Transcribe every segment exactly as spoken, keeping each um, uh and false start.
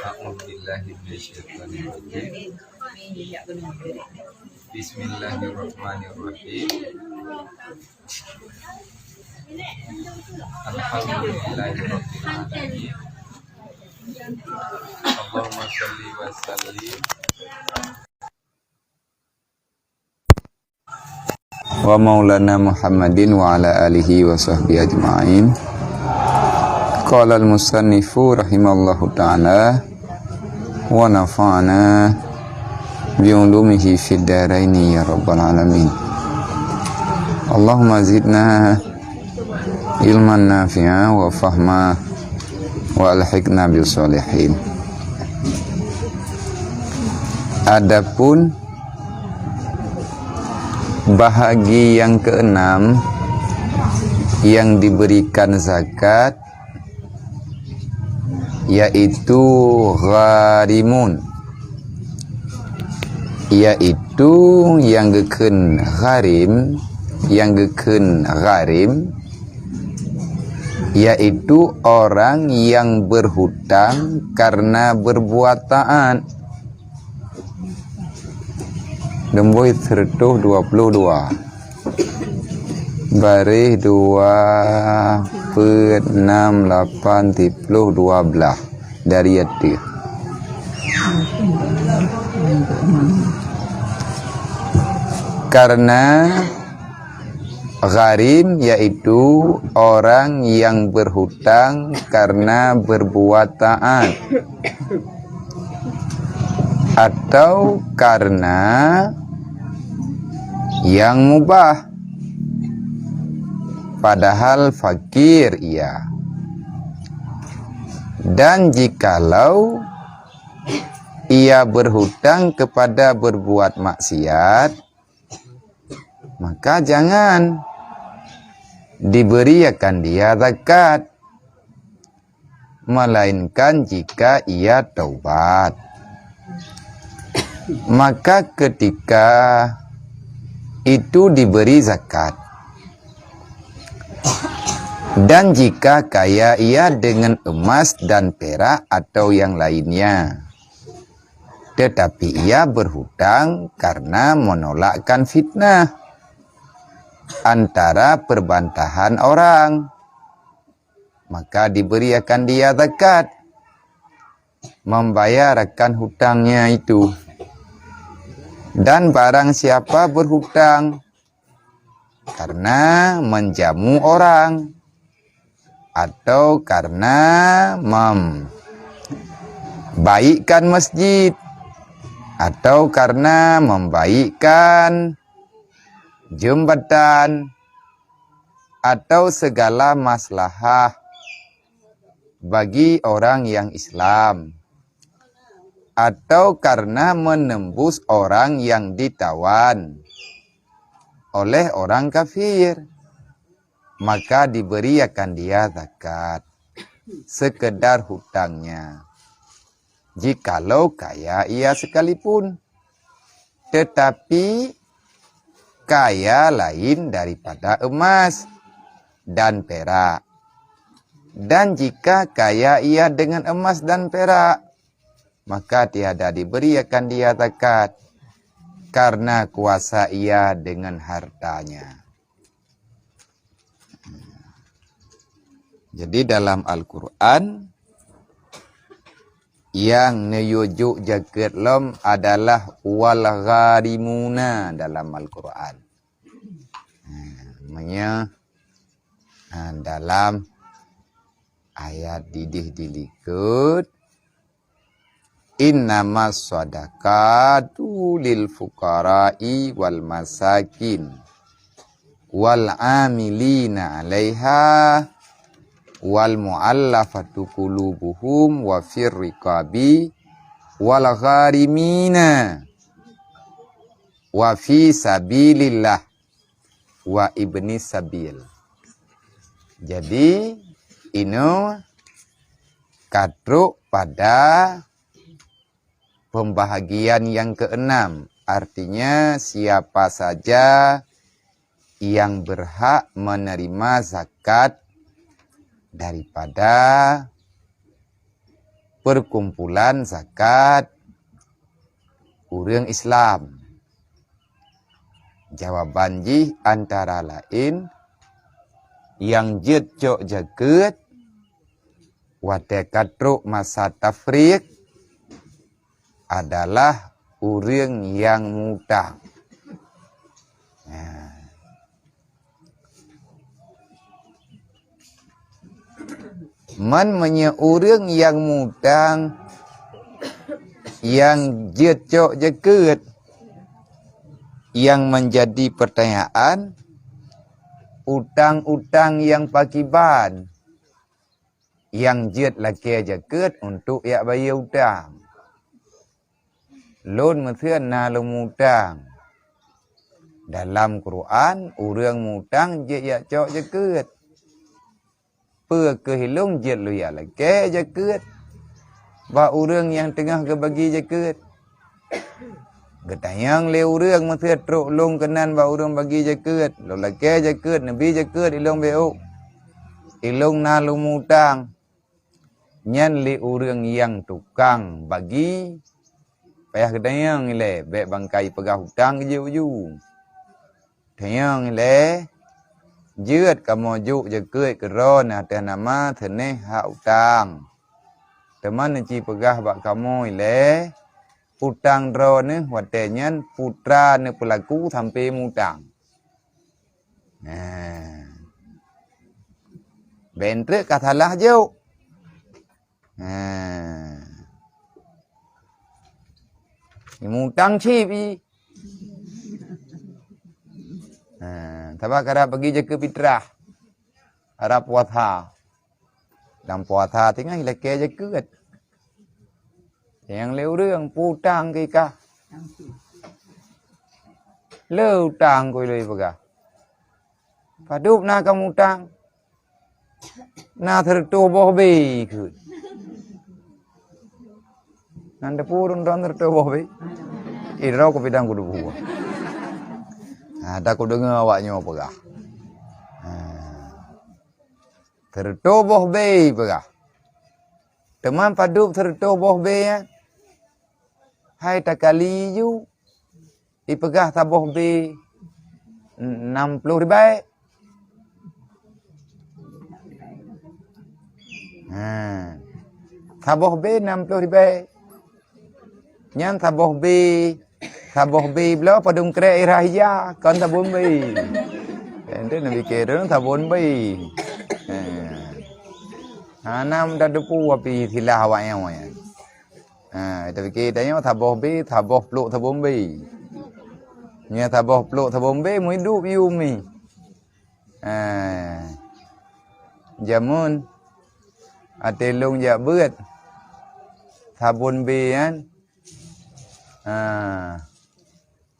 أعوذ بالله من الشيطان الرجيم. بسم الله الرحمن الرحيم. الحمد لله رب العالمين. اللهم صل وسلم wa maulana Muhammadin wa ala alihi wa sahbihi ajma'in. Qala al-musannifu rahimahullahu ta'ala wa nafa'ana bi ulumihi fid daraini ya rabbal alamin. Allahumma zidna ilman nafi'a wa fahma wa alhiqna bis shalihin. Adapun bahagi yang keenam yang diberikan zakat, yaitu gharimun, yaitu yang geukheun gharim, yang geukheun gharim, yaitu orang yang berhutang karena berbuat taat. Lumbôi seratus dua puluh dua. Baréh dua, peuet, nam, lapan, siploh, dua blaih dari ateueh. Karena gharim yaitu orang yang berhutang karena berbuat taat atau karena yang mubah, padahal fakir ia. Dan jikalau ia berhutang kepada berbuat maksiat, maka jangan diberi akan dia zakat, melainkan jika ia taubat. Maka ketika itu diberi zakat. Dan jika kaya ia dengan emas dan perak atau yang lainnya, tetapi ia berhutang karena menolakkan fitnah antara perbantahan orang, maka diberi akan dia zakat, membayar akan hutangnya itu. Dan barang siapa berhutang karena menjamu orang, atau karena membaikkan masjid, atau karena membaikkan jembatan, atau segala maslahah bagi orang yang Islam, atau karena menembus orang yang ditawan oleh orang kafir, maka diberi akan dia zakat, sekedar hutangnya, jikalau kaya ia sekalipun. Tetapi kaya lain daripada emas dan perak. Dan jika kaya ia dengan emas dan perak, maka tiada diberi akan dia zakat, karena kuasa ia dengan hartanya. Jadi dalam Al-Quran, yang neuyue jok jakeuet lom adalah wal gharimuna dalam Al-Quran. Ha, meunyoe, ha, dalam ayat dideh dilikot, "Innamas shadaqatu lil fuqara'i wal masakin, wal 'amilina 'alaiha, wal mu'allafatu qulubuhum, wa fir riqabi, wal gharimina, wa fi sabilillah, wa ibni sabil." Jadi, inoe ka trok pada pembahagian yang keenam, artinya siapa saja yang berhak menerima zakat daripada perkumpulan zakat ureuëng Islam. Jawaban jih antara laén nyang jeuet cok jakeuet watée ka trok masa tafriq adalah ureuëng nyang mutang. Nah. Man meunyoe ureuëng nyang mutang nyang jeuet cok jakeuet, nyang meunjadi peurtanyaan, utang-utang nyang pakiban nyang jeuet lakée jakeuet untuk jak bayeue utang. Lôn meuseuen na lôn mutang. Dalam Quran, ureuëng mutang jeuet jak cok jakeuet. Peu kheueh ilôn jeuet lôn jak lakée jakeuet bak ureuëng nyang teungoh geubagi jakeuet? Geutanyong lé ureuëng meuseuen trok lôn keunan bak ureuëng bagi jakeuet, lôn lakée jakeuet, neubi jakeuet ilôn bék ôk. Ilôn na lôn mutang. Nyan lé ureuëng nyang tukang bagi, payah geutanyong ilée, bék bangkai peugah utang jeuet uju. Tanyong ilée, jeuet kamoe jok jakeuet keudroe ateueh nama seunéh hak utang. Teuma neuci peugah bak kamoe ilée, utang droeneuh watée nyan putra neupeulaku sampoe mutang. Nah. Bék treuk ka salah jok. Nah. Mutang cit i. Nah, sabab karab bagi jakeuet fitrah. Karab puasa. Lam puasa teungoh ilakée jakeuet. Nyang lé ureuëng peu utang keu ikah. Le utang keu ilée peugah. Padub na kamoe utang? Na sireutoh boh bé keuh. Nan teupeu ureuëng droe sireutoh boh bé. Idroe ku pidang ku dubu. Ha, dak ku deungoe awak nyoe peugah. Ha. Sireutoh boh bé peugah. Teuma padub sireutoh boh bé nyan? Hai takali ju. Ipeugah saboh bé nam ploh ribée. Ha. Saboh bé nam ploh ribée. Nyan saboh bé, saboh bé bloe padum krek irah ija, kon sabon bé. Ente na pikir tu sabon bé. Ha. Hana meudadepu api silah awak nyoe nyan. Ha, tapike tanyoe saboh bé, saboh plôk sabon bé. Nyoe saboh plôk sabon bé meuidup yum mi. Ha. Jameun até lôn jak beuet sabon bé nyan. Ha.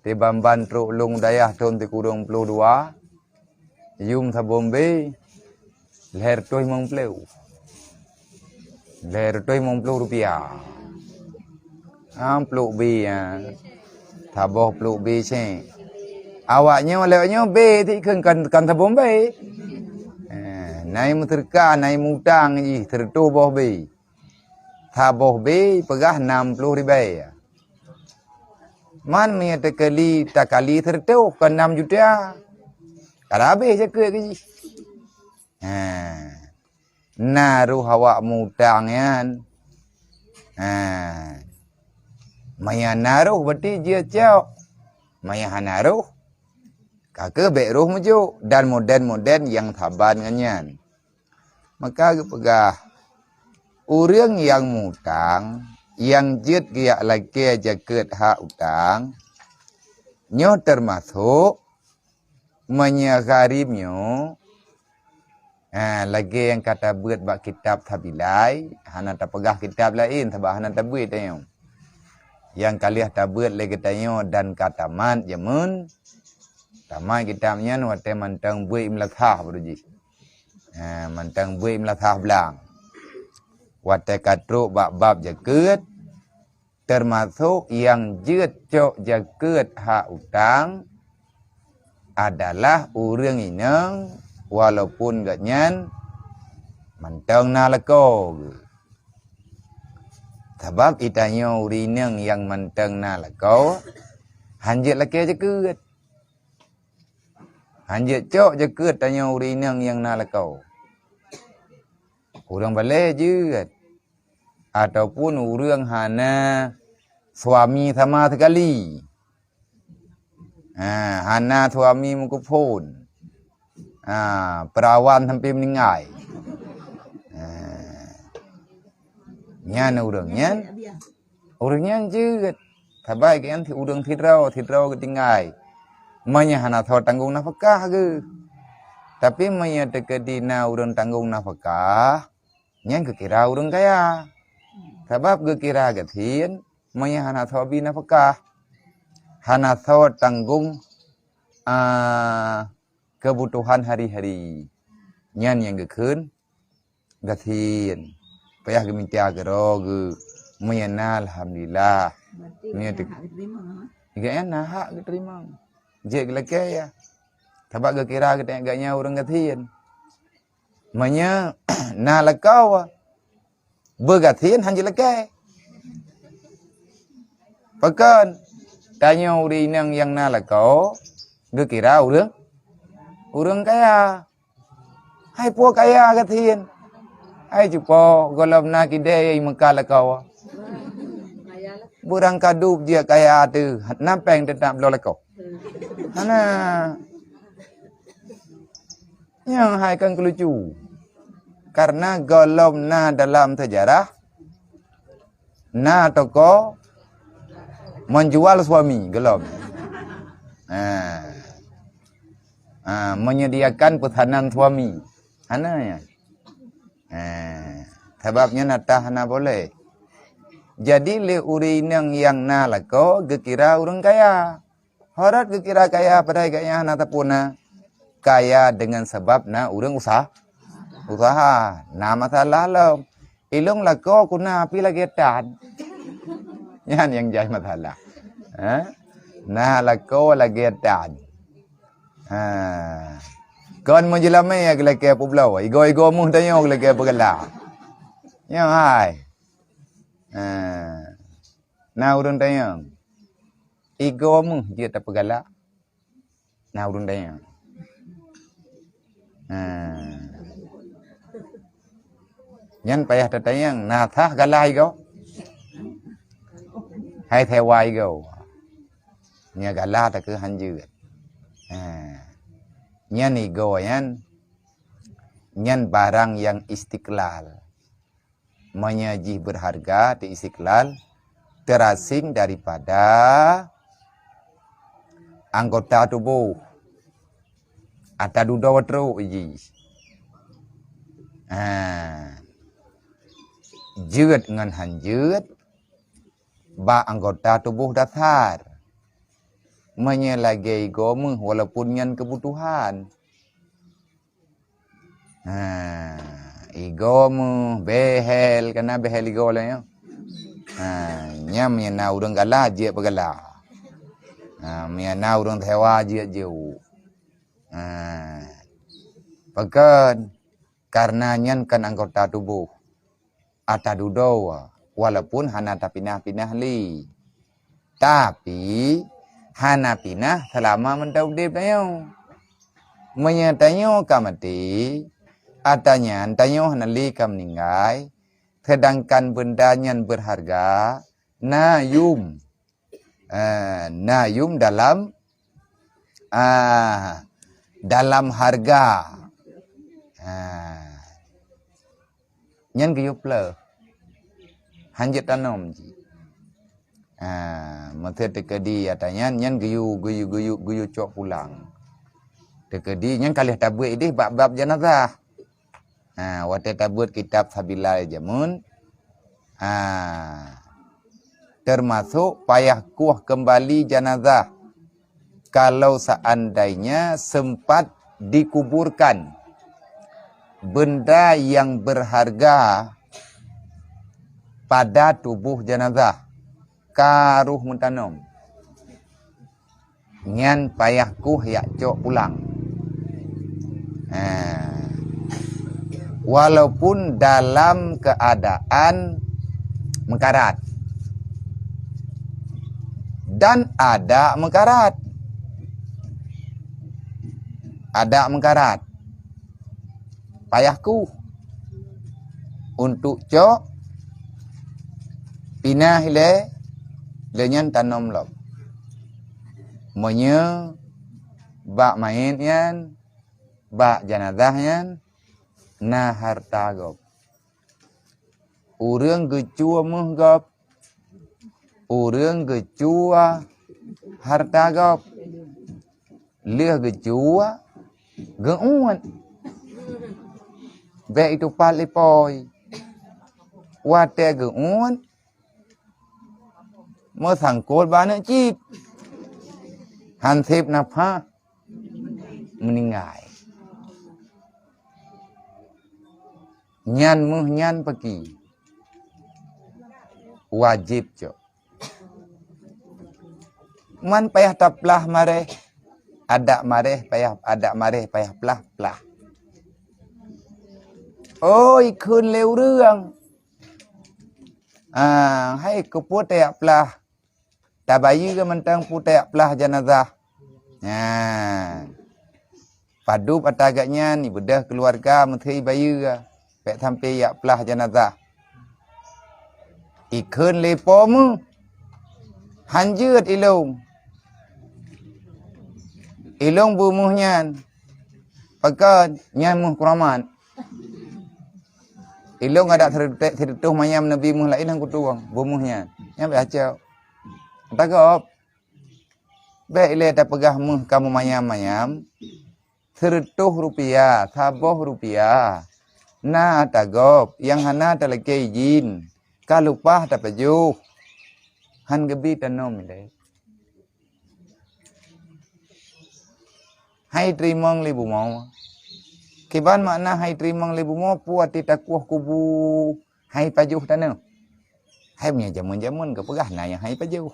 Tiban-ban trok lôn dayah thon sikureueng ploh dua, yum sabon bé lhèe reutôh limong ploh. Lhèe reutôh limong ploh rupiah. Ha, plôk bé, ha. Saboh plôk bé cék. Awak nyoe lewat nyoe bé sikheun kan, kan sabon bé. Eh, nai meuseudeukah, nai mutang jih sireutoh boh bé. Saboh bé peugah nam ploh ribée. Man meunyoe takali, takali sireutoh kon nam juta, ka habéh jakeuet keu jih. Ha. Na roh awak mutang nyan. Ha. Maya na roh berarti jeuet cok. Maya hana roh, ka keuh bék roh meujok dan modén-modén nyang saban ngon nyan. Maka geupeugah, ureuëng nyang mutang, nyang jeuet geujak lakée jakeuet hak utang, nyoe teumasok meunyoe gharib nyoe, ha, lagée nyang ka tabeuet bak kitab Sabilai, hana tapeugah kitab laén sabab hana tabeuet tanyoe. Nyang ka lheueh tabeuet lé geutanyoe dan ka tamat jameun, tamat kitab nyan watée mantong beuet meulathah baru jih. Ha, mantong beuet meulathah blang. Watée ka trok bak bab jakeuet, teumasok nyang jeuet cok jakeuet hak utang adalah ureuëng inong, walaupun gobnyan mantong na lakoe geuh. Sabab itanyoe ureuëng inong nyang mantong na lakoe, hanjeuet lakée jakeuet. Hanjeuet cok jakeuet tanyoe ureuëng inong nyang na lakoe. Ureuëng balée jeuet, ataupun ureuëng hana suami sama sekali. Ha, hana suami meukeupon. Ha, perawan sampai meninggai. Ha. Nyan ureuëng nyan, ureuëng nyan jeuet. Sabai geuh nyan ureuëng sidroe, sidroe geutinggai. Meunyoe hana soe tanggong nafakah geuh. Tapi meunyoe teukeudi na ureuëng tanggong nafakah, nyan geukira ureuëng kaya. Sabab geukira gasien meunyoe hana soe bi nafakah, hana soe tanggong, a, keubutuhan hari-hari. Nyan nyang geukheun gasien. Payah geumita keudroe geuh. Meunyoe na, alhamdulillah. Meunyoe teu- Gobnyan na hak geuteurimong. Jeuet geulakée ya. Sabab geukira geutanyoe gobnyan ureuëng gasien. Meunyoe na lakoe, beugasien hanjeuet lakée. Pakon? Tanyoe ureuëng inong nyang na lakoe geukira ureuëng, ureuëng kaya. Hai po kaya gasien. Hai cupo gohlom na kidée i Meukah lakoe. Beurangkadub jeuet kaya teuh, na péng teutap bloe lakoe. Hana. Nyang hai kan keulucu. Karena gohlom na dalam sejarah, na toko menjual suami gohlom. Ha. Ha, menyediakan pesanan suami. Hana ya. Ha. Sabab nyan ata hana boleh. Jadi lé ureuëng inong nyang na lakoe geukira ureuëng kaya. Horat geukira kaya padahai gobnyan hana tapuna. Kaya dengan sabab na ureuëng usaha. Usaha. Na masalah lom. Ilong lakoe kuna api lagée tan. Nyan nyang jai masalah. Ha? Na lakoe lagée tan. Ha. Kon meujeulamé geulakée peubloe, igoe-igoe meuh tanyoe geulakée peugala. Nyoe hai. Ha. Na ureuëng tanyong, igoe meuh jeuet tapeugala? Na ureuëng tanyong. Ha. Nyan payah tatanyong, na sah gala igoe? Hai sewa igoe. Nyan gala takeuh hanjeuet. Ha. Nyan igoe nyan, nyan barang nyang istiqlal. Meunyoe jih beurharga, teu istiqlal, teurasing daripada anggota tuboh. Ata dudoe trok jih. Ha. Jeuet ngon hanjeuet bak anggota tuboh dasar. Meunyoe lagée igoe meuh, walaupun nyan keubutuhan. Ha, igoe meuh, behel, kana behel igoe lé nyoe. Ha, nyan meunyoe na ureuëng gala, jeuet peugala. Ha, meunyoe na ureuëng sewa, jeuet jeuet. Ha. Pakon? Karena nyan kan anggota tuboh. Ata dudoe, walaupun hana tapinah-pinah lé. Tapi, hana pinah seulama mantong udeb tanyoe. Meunyoe tanyoe ka maté, ata nyan tanyoe hana lé ka meuninggai, seudangkan beunda nyan beurharga, na yum. Eh, na yum dalam, ah, dalam harga. Ah. Nyan geuyue pleuh. Hanjeuet tanom cit. Ah, meusé teukeudi ata nyan, nyan geuyue, geuyue, geuyue, geuyue cok pulang. Teukeudi nyan ka lheueh tabeuet ideh bab-bab janazah. Ha, watée tabeuet kitab Sabilal jameun, ha, teumasok payah kueh keumbali janazah kalau seandainya sempat dikuburkan benda yang berharga pada tubuh janazah. Ka roh meutanom. Nyan payah kueh jak cok pulang. Ha. Walaupun dalam keadaan Meukarat. Dan adak meukarat. Adak meukarat. Payah kueh. Untuk cok, pinah ilée, lé nyan tanom lom. Meunyoe bak manyét nyan, bak janazah nyan, na hareuta gob. Ureuëng geucue méuh gob, ureuëng geucue hareuta gob, lheueh geucue geuuet. Bék itupat lé pôi. Watée geuuet, meusangkot bak aneuëk cit. Hanseb nafah, meuninggai. Nyan méuh nyan paki. Wajéb cok. Man payah taplah maréh, adak maréh payah, adak maréh payah plah, plah. Oh, ikheun lé ureuëng. Ah, hai keupeue tajak plah. Tabayeue mantong peue tajak plah janazah. Nyan. Padub ata geuh nyan, ibeudôh keuluwarga meuthée bayeue, bék sampoe jak plah janazah. Ikheun lé po méuh, "Han jeuet ilông. Ilông beu méuh nyan. Pakon nyan méuh keuramat. Ilông adak sireutôh, sireutôh manyam neubi méuh laén han kutueng, beu méuh nyan. Nyan bék acok." Ata gob. Bék ilée tapeugah méuh ka meumanyam-manyam, sireutôh rupiah, saboh rupiah, na ata gob nyang hana talakée idin, ka lumpah tapajoh, han geubi tanom ilée. Hai teurimong lé bumoe. Kiban makna hai teurimong lé bumoe, peue arti takueh kubu hai pajoh tanoh? Hai meunyoe jameun-jameun geupeugah na nyang hai pajoh.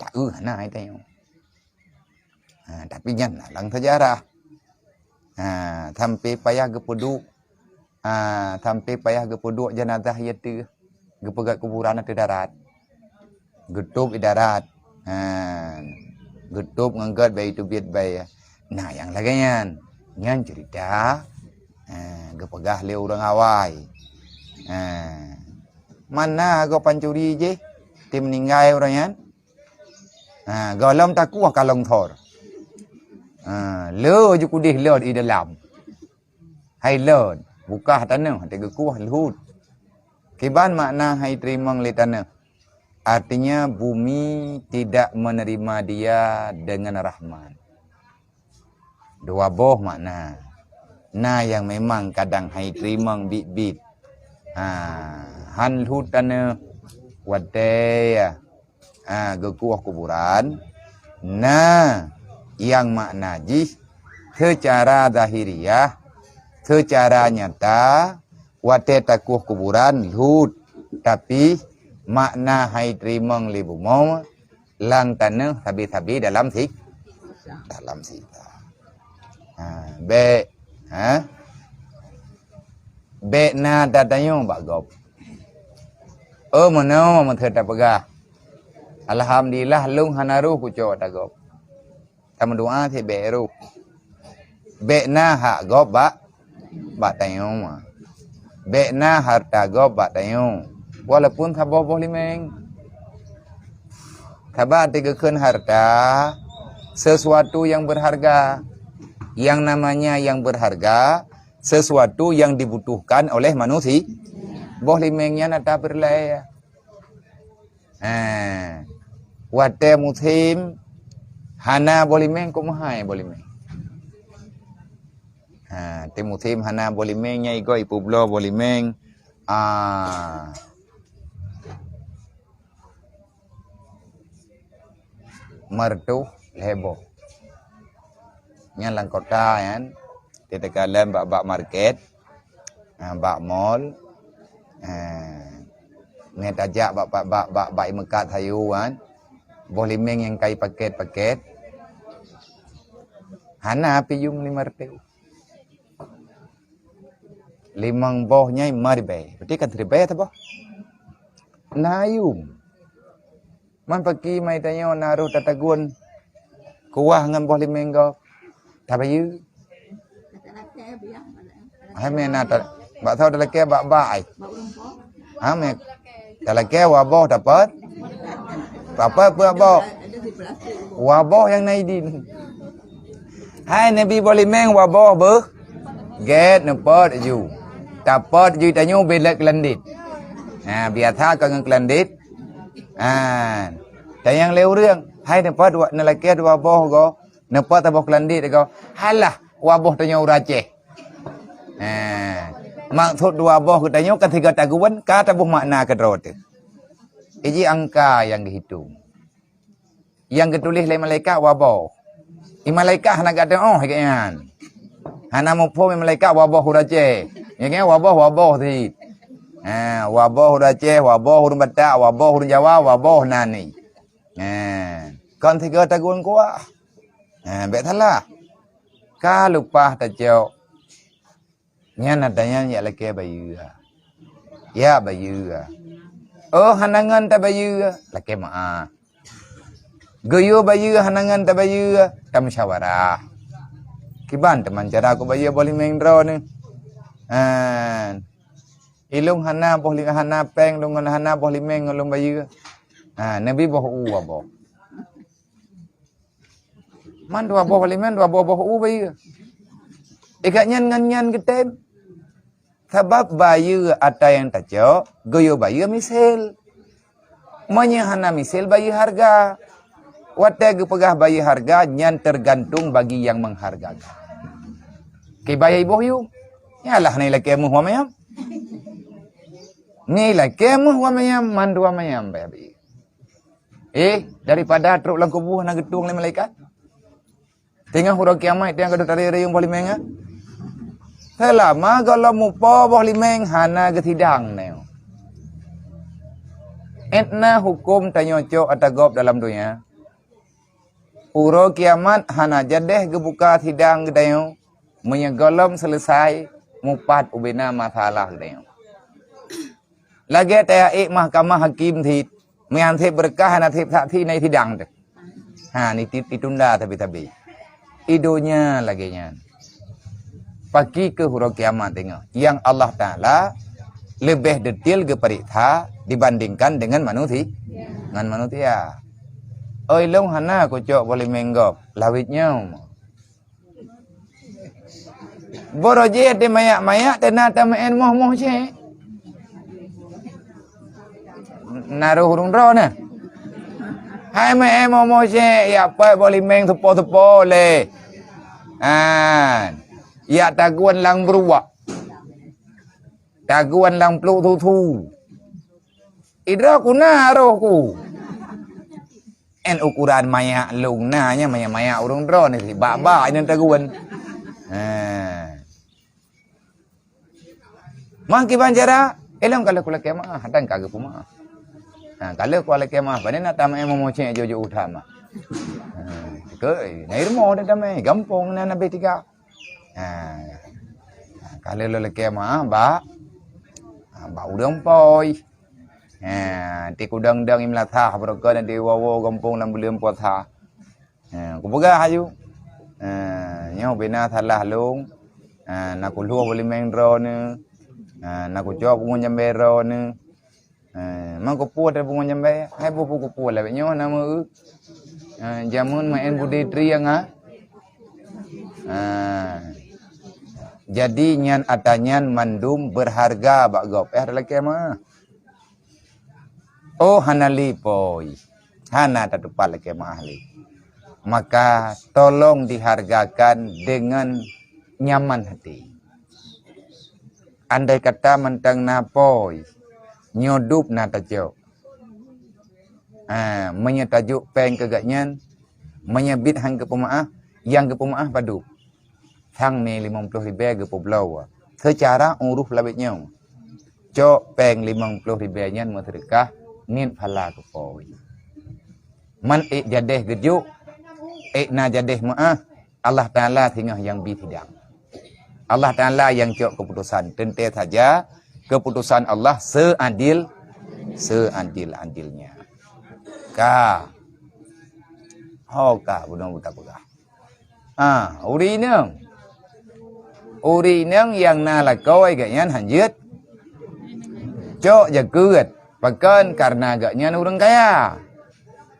Taeu hana hai tanyoe. Ha, tapi nyan na lam sejarah. Ha, sampai payah geupeuduek, ha, sampai payah geupeuduek jenazah ié teuh, geupeugöt kuburan ateueh darat. Geutôb di darat. Ha, geutôb ngon göt bak teubiet bak. Nah, nyang lagée nyan. Nyan cerita, ha, geupeugah lé ureuëng awai. Ha, mana gob pancuri jih, ti meuninggai ureuëng nyan. Ha, gohlom takueh ka longsor. Ha, le ju kudeh lon di dalam. Hai lon, bukah tanoh, teuh geukueh lhut. Kiban makna hai teurimong lé tanoh? Artinya bumi tidak menerima dia dengan rahmat. Dua boh makna. Na nyang memang kadang hai teurimong biet-biet. Ha, han lhut tanoh watée, ha, geukueh kuburan. Na nyang makna jih seucara zahiriah, seucara nyata, watée takueh kuburan lhut, tapi makna hai teurimong lé bumoe lam tanoh sabe-sabe dalam si-, dalam sika. Ha, bék, ha? Bék na tatanyong bak gob. Oh, meunoe meuteue tapeugah, "Alhamdulillah, lôn hana roh kucok ata gob." Tameudoá cit bék roh. Bék na hak gob bak, bak tanyoe. Bék na hareuta gob bak tanyoe, walaupun saboh boh limeng. Sabab teuh geukheun hareuta sesuatu yang berharga. Yang namanya yang berharga, sesuatu yang dibutuhkan oleh manusia. Boh limeng nyan ata peureulée. Ha. Watée musém hana boh limeng, kok meuhai boh limeng. Ha, teuh musém hana boh limeng, nyan igoe ipeubloe boh limeng. Ah. Meureutoh lhée boh. Nyan lam kota nyan, teuka lom bak, bak market, ha, bak mall, ha, ngon tajak bak, bak, bak, bak, bak imeukat sayue nyan, boh limeng nyang ka ipaket-paket, hana piyum limong reutôh. Limong boh nyan lima ribée. Berarti kan siribée saboh. Na yum. Man paki mai tanyoe na roh tatagun kuah ngon boh limeng gob. Tabayeue. Hai mé na ta-, bak thau talakée bak-bak ai. Ha mé talakée waboh dapat. Apa peuet boh? Waboh nyang na idin. Hai Nabi boh limeng waboh beuh. Gét neupot ju. Tapot ju tanyoe belet keulandit. Ha, biasa ka ngon keulandit. Ha. Tanyong lé ureuëng, hai neupot dua, neulakée dua boh go, neupot saboh keulandit go. Halah, waboh tanyoe ureuëng Aceh. Ha. Maksud dua boh geutanyoe kan sigoe taguwen, ka taboh makna keudroe teuh. Iji angka nyang geuhitong. Nyang geutuléh lé malaikat waboh. I malaikat hana gata oh gobnyan. Hana muphom i malaikat waboh ureuëng Aceh. Ya kan waboh, waboh sit. Ha, waboh ureuëng Aceh, waboh ureuëng Batak, waboh ureuëng Jawa, waboh nani. Ha, kon sigoe tagun kuah. Ha, bék salah. Ka leupah tacok. Nyan ata nyan jak lakée bayeue. Ya bayeue. Oh hana ngon tabayeue, lakée meu'ah. Geuyue bayeue hana ngon tabayeue, tamusyawarah. Kiban teuma cara ku bayeue boh limeng droeneuh. Han. Ilong hana boh li-, hana péng lôn ngon hana boh limeng ngon lôn bayeue. Ha, neubi boh u waboh. Man dua boh limeng, dua boh boh u bayeue. Ikat nyan ngon nyan geutem. Sabab bayeue ata nyang tacok, geuyue bayeue misel. Meunyoe hana misel bayeue hareuga. Watée geupeugah bayeue hareuga, nyan teugantung bagi nyang menghargakan. Kiban iboh yum. Nyalah ni lakée meuh wamayam. Ni lakée meuh wamayam, mandua mayam bayeue. Eh, daripada trok lam kubu hana geutueng lé malaikat. Teungoh uroe kiamat teungoh gadôh tarayong boh limeng nyan. Seulama gohlom mupo boh limeng hana geusidang nyoe. Etna huköm tanyoe cok ata gob dalam donya. Uroe kiamat hana jadeh geubuka sidang geutanyoe meunyoe gohlom seuleusai mupat ubena masalah geutanyoe. Lagée taék mahkamah hakim sit, meuhan sit beureukat hana sit saksi na sidang teuh. Ha, ni ti-, itunda sabe-sabe. I donya lagée nyan. Paki keuh uroe kiamat teungoh, nyang Allah Taala leubeh detail geupareksa dibandingkan dengan manusi-, ngon manusia. Oi lôn hana kucok boh limeng gob lawét nyoe. Boro jih di mayak-mayak teuna tameu'en moh-moh cék. Na roh ureuëng droeneuh. Hai meu'en moh-moh cék, yak peuet boh limeng seupôt-seupôt lé. Han. Yak tagun lam beuruak. Tagun lam pluek susu. Idroe ku na roh ku. En ukuran mayak lôn na nyan mayak-mayak ureuëng droeneuh sit bak-bak inong tagun. Ha. Mang kiban cara, ilong ka lheueh kulakée meu'ah, dan ka geupeu meu'ah. Ha, ka lheueh kulakée meu'ah, pane na tameu'en moh-moh cék jok-jok u that mah. Ha, keu, na i rumoh dah tameu'en, gampông na, na beh tiga. Ha. Ka lheueh lôn lakée meu'ah bak, ha, bak ureuëng pôi. Ha, ti kudang-dang i meulasah, beureukat di woe-woe gampông lam buleuen puasa. Ha, kupeugah aju. Ha, nyoe bina salah lôn. Ha, na kulhôh boh limeng droeneuh. Ha, na kucok pungo jambée droeneuh. Eh, mang kupeue teuh pungo jambée, hai boh peue kupeue lawét nyoe na meu-eu. Eh, jameun meu'en budé triang ha. Ah. Jadi nyan ata nyan mandum beurharga bak gob. Eh, ada lakée meu'ah. Oh, hana lé pôi. Hana tatupat lakée meu'ah lé. Maka tolong dihargakan dengan nyaman hati. Andai kata mantong na pôi, nyoe dub na tacok. Ha, meunyoe tajok péng keu gobnyan, meunyoe biet han geupeumeu'ah, nyang geupeumeu'ah padub. Sang mé limong ploh ribée geupeubloe. Seucara uroh lawét nyoe, cok péng limong ploh ribée nyan meuseudeukah, niet phala keu pôi. Man ék jadeh geujok, ék na jadeh meu'ah, Allah Taala singoh nyang bi sidang. Allah Taala nyang cok keuputosan. Teuntée saja keuputosan Allah seadil, seadil-adilnya. Ka. Ho ka bunoe buta peugah. Ha, ureueng inong. Ureueng inong nyang na lakoe geuh nyan hanjeuet cok jakeuet. Pakon? Kareuna geuh nyan ureueng kaya.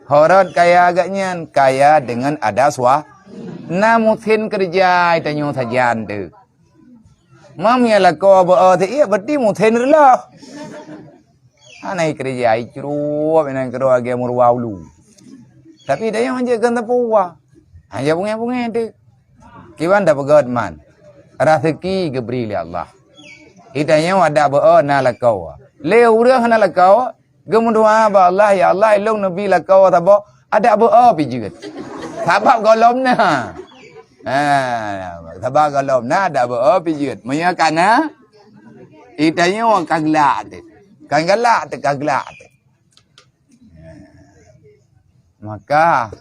Ho rot kaya geuh nyan, kaya deungon ada swa-, na meusen keureuja tanyoe sajan teuh. Mam nyang lakoe beu-o teuh, berarti meusen reuloh. Hana keureuja, icrup inan keudroe lagèe meuruwa ulu. Tapi tanyoe hanjeuet keu teupeu wa. Hanjeuet beungèh-beungèh teuh. Kiban tapeugöt man. Raseuki geubri lé Allah. Itanyoe adak beu-o na lakoe. Lé ureueng hana lakoe, geumeudoa bak Allah, "Ya Allah, ilôn neubi lakoe saboh, adak beu-o pih jeuet." Sabab gohlom na. Ha, sabab gohlom na adak beu-o pih jeuet. Meunyoe ka na, itanyoe ka glak teuh. Ka galak teuh, ka glak teuh. Maka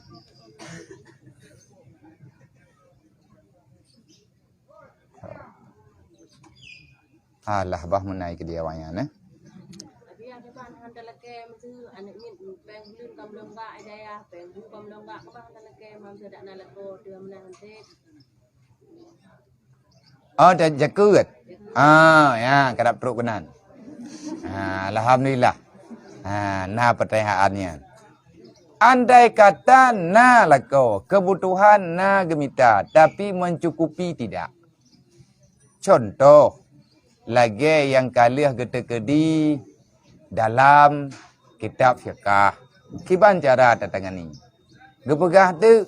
Alah, bah meunai keu dia awaknyan, eh. Tapi nyang kiban hana talakèe meusu aneuk miet, péng buleuen ka meulonggak ijaya, péng bu ka meulonggak, bah hana talakèe, mam sadak na lakoe, teuh meunan hanté. Oh, dah jakeuet. Ah, ya, karab trok keunan. Ah, alhamdulillah. Ah, na peutanyaan nyan. Andai kata na lakoe, kebutuhan na geumita, tapi mencukupi tidak. Contoh, lagèe nyang ka lheueh geuteukeudi dalam kitab fiqah. Kiban cara tatangani? Geupeugah teuk,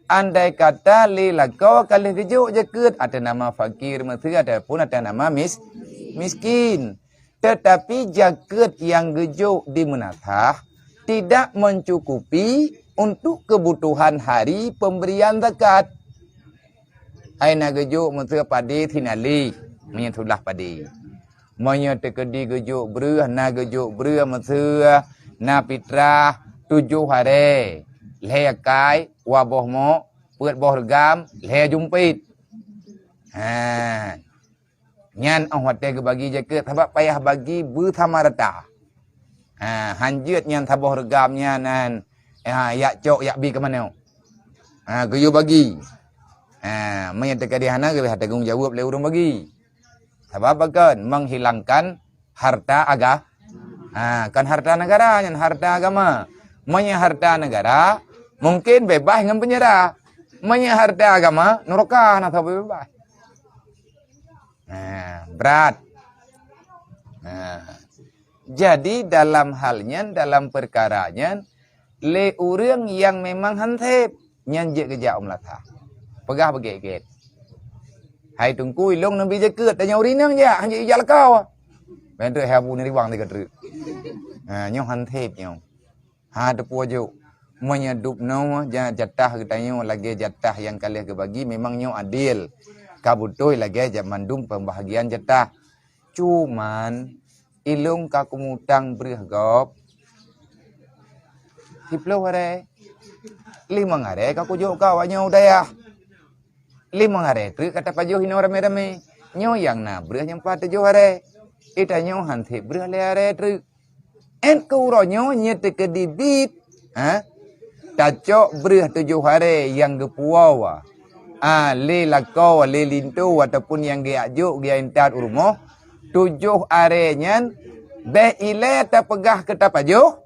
andai kata lé lakoe ka lheueh geujok jakeuet atas nama fakir meusu ataupun atas nama mis-, miskin. Tetapi jakeuet nyang geujok di meunasah tidak mencukupi untuk kebutuhan hari pemberian zakat. Hai na geujok meusu padé sinalih, meunyoe tulah padé. Meunyoe teukeudi geujok breueh, na geujok breueh meusu na fitrah tujoh aré, lhèe akai, dua boh mok, peuet boh reugam, lhèe jumpét. Ha. Nyan óh watèe geubagi jakeuet, sabab payah bagi beusama rata. Ha, hanjeuet nyan saboh reugam nyan, nyan, ha, jak cok, jak bi keu manok. Ha, geuyue bagi. Ha, meunyoe teukeudi hana, geubri tanggong jaweueb lé ureueng bagi. Sabab pakon? Menghilangkan harta aga-, ha, kon harta negara, nyan harta agama. Meunyoe harta negara, mungkin beubaih ngon peunjara. Meunyoe harta agama, nuraka na saboh beubaih. Nah, brat. Nah, jadi dalam hal nyan, dalam peukara nyan, lé ureueng nyang memang han sép, nyan jeuet geujak u meulasah. Peugah beugét-gét. "Hai Teungku, ilôn neubi jakeuet, tanyoe ureueng inong jak, han jeuet jak lakoe." Ban trok hai Abu Niriwang teuka treuk. Ha, nyoe han sép nyoe. Ha, teupeue jok. Meunyoe dub noe ja-, jatah geutanyoe lagèe jatah nyang ka lheueh geubagi, memang nyoe adil. Ka beutôi lagèe ja-, mandum pembahagian jatah. Cuman, ilôn ka kumutang breueh gob siploh aré. Limong aré ka kujok keu awaknyoe u dayah. Limong aré treuk ka tapajoh inoe ramé-ramé. Nyoe nyang na breueh nyang pat tujoh aré. Itanyoe han sép breueh lhèe aré treuk. Ét keu uroe nyoe nyoe teukeudi bit, ha? Tacok breueh tujoh aré nyang geupuwoe, a, lé lakoe, lé linto ataupun nyang geujak jok geujak intat u rumoh, tujoh aré nyan bèk ilèe tapeugah keu tapajoh,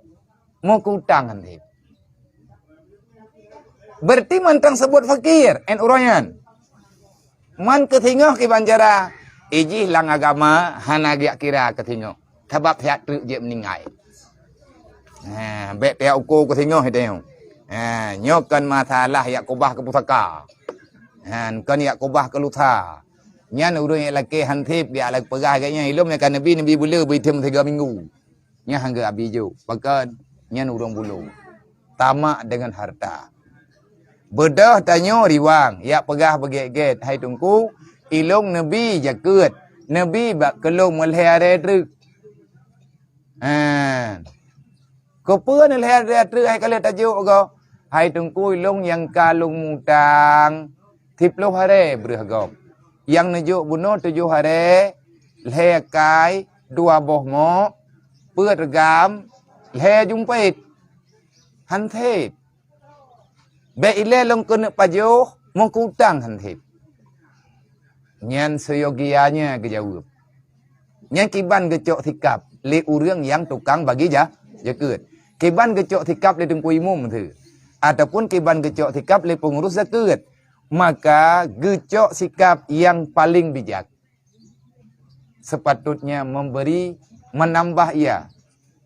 meukeutang han sép. Berarti mantong seubut fakir, ét uroe nyan. Man keu singoh kiban cara, ijih lam agama hana geujak kira keu singoh. Sabab siat treuk jeuet meuninggai. Ha, bèk pihak uko keu singoh itu. Ha, nyoe kon masalah jak keubah keu pusaka. Ha, kon jak keubah keu lusa. Nyan ureueng jak lakèe han sép, jak lakèe peugah lagèe nyan, ilôn nyang ka neubi, neubi buleuen, beu item siga minggu. Nyan han geuabi jok. Pakon? Nyan ureueng bulông. Tamak deungon harta. Beudôh tanyoe riwang, jak peugah beugét-gét, "Hai Teungku, ilôn neubi jakeuet, neubi bak keu lôn meulhèe aré treuk." Ha. Keupeue neulhèe aré treuk hai ka lheueh tajok goe? "Hai Teungku, ilôn nyang ka lôn mutang siploh aré breueh gob. Nyang neujok bunoe tujoh aré, lhèe akai, dua boh mok, Peuet reugam, lhèe jumpét. Han sép. Bèk ilèe lôn keuneuk pajoh, meukutang han sép. Nyan seuyogianya geujaweueb. Nyan kiban geucok sikab lé ureueng nyang tukang bagi ja-, jakeuet. Kiban geucok sikab lé teungku imum teuh. Ataupun kiban geucok sikab lé peungurus jakeuet. Maka geucok sikab nyang paleng bijak. Sepatutnya memberi, menambah ia,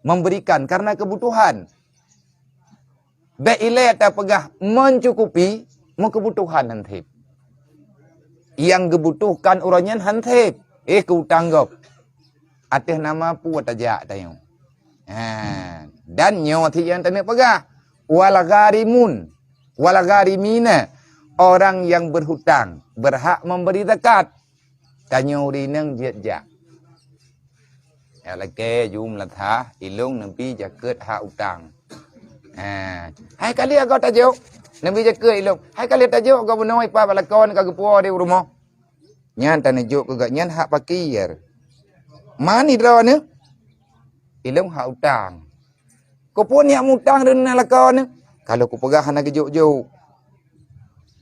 memberikan karena kebutuhan. Bèk ilèe tapeugah mencukupi, meukeubutuhan han sép. Nyang geubutuhkan uroe nyan han sép, éh keu utang gob. Ateueh nama peue tajak tanyoe. Ha, dan nyoe cit nyang taneuk peugah, wal gharimun, wal gharimina, orang yang berhutang berhak memberi zakat. Tanyoe ureueng inong jeuet jak. Ya lakèe ju meulatah, ilong neubi jakeuet hak utang. Ha, hai kali agoe tajok, neubi jakeuet ilong. Hai kali tajok agoe bunoe ipa bak lakoe ka geupuwoe di rumoh. Nyan taneujok keu gobnyan hak fakir. Mani droeneuh? Ilong hak utang. Keupeue neujak mutang droeneuh lakoe nyoe? Kalau kupeugah hana geujok-jok.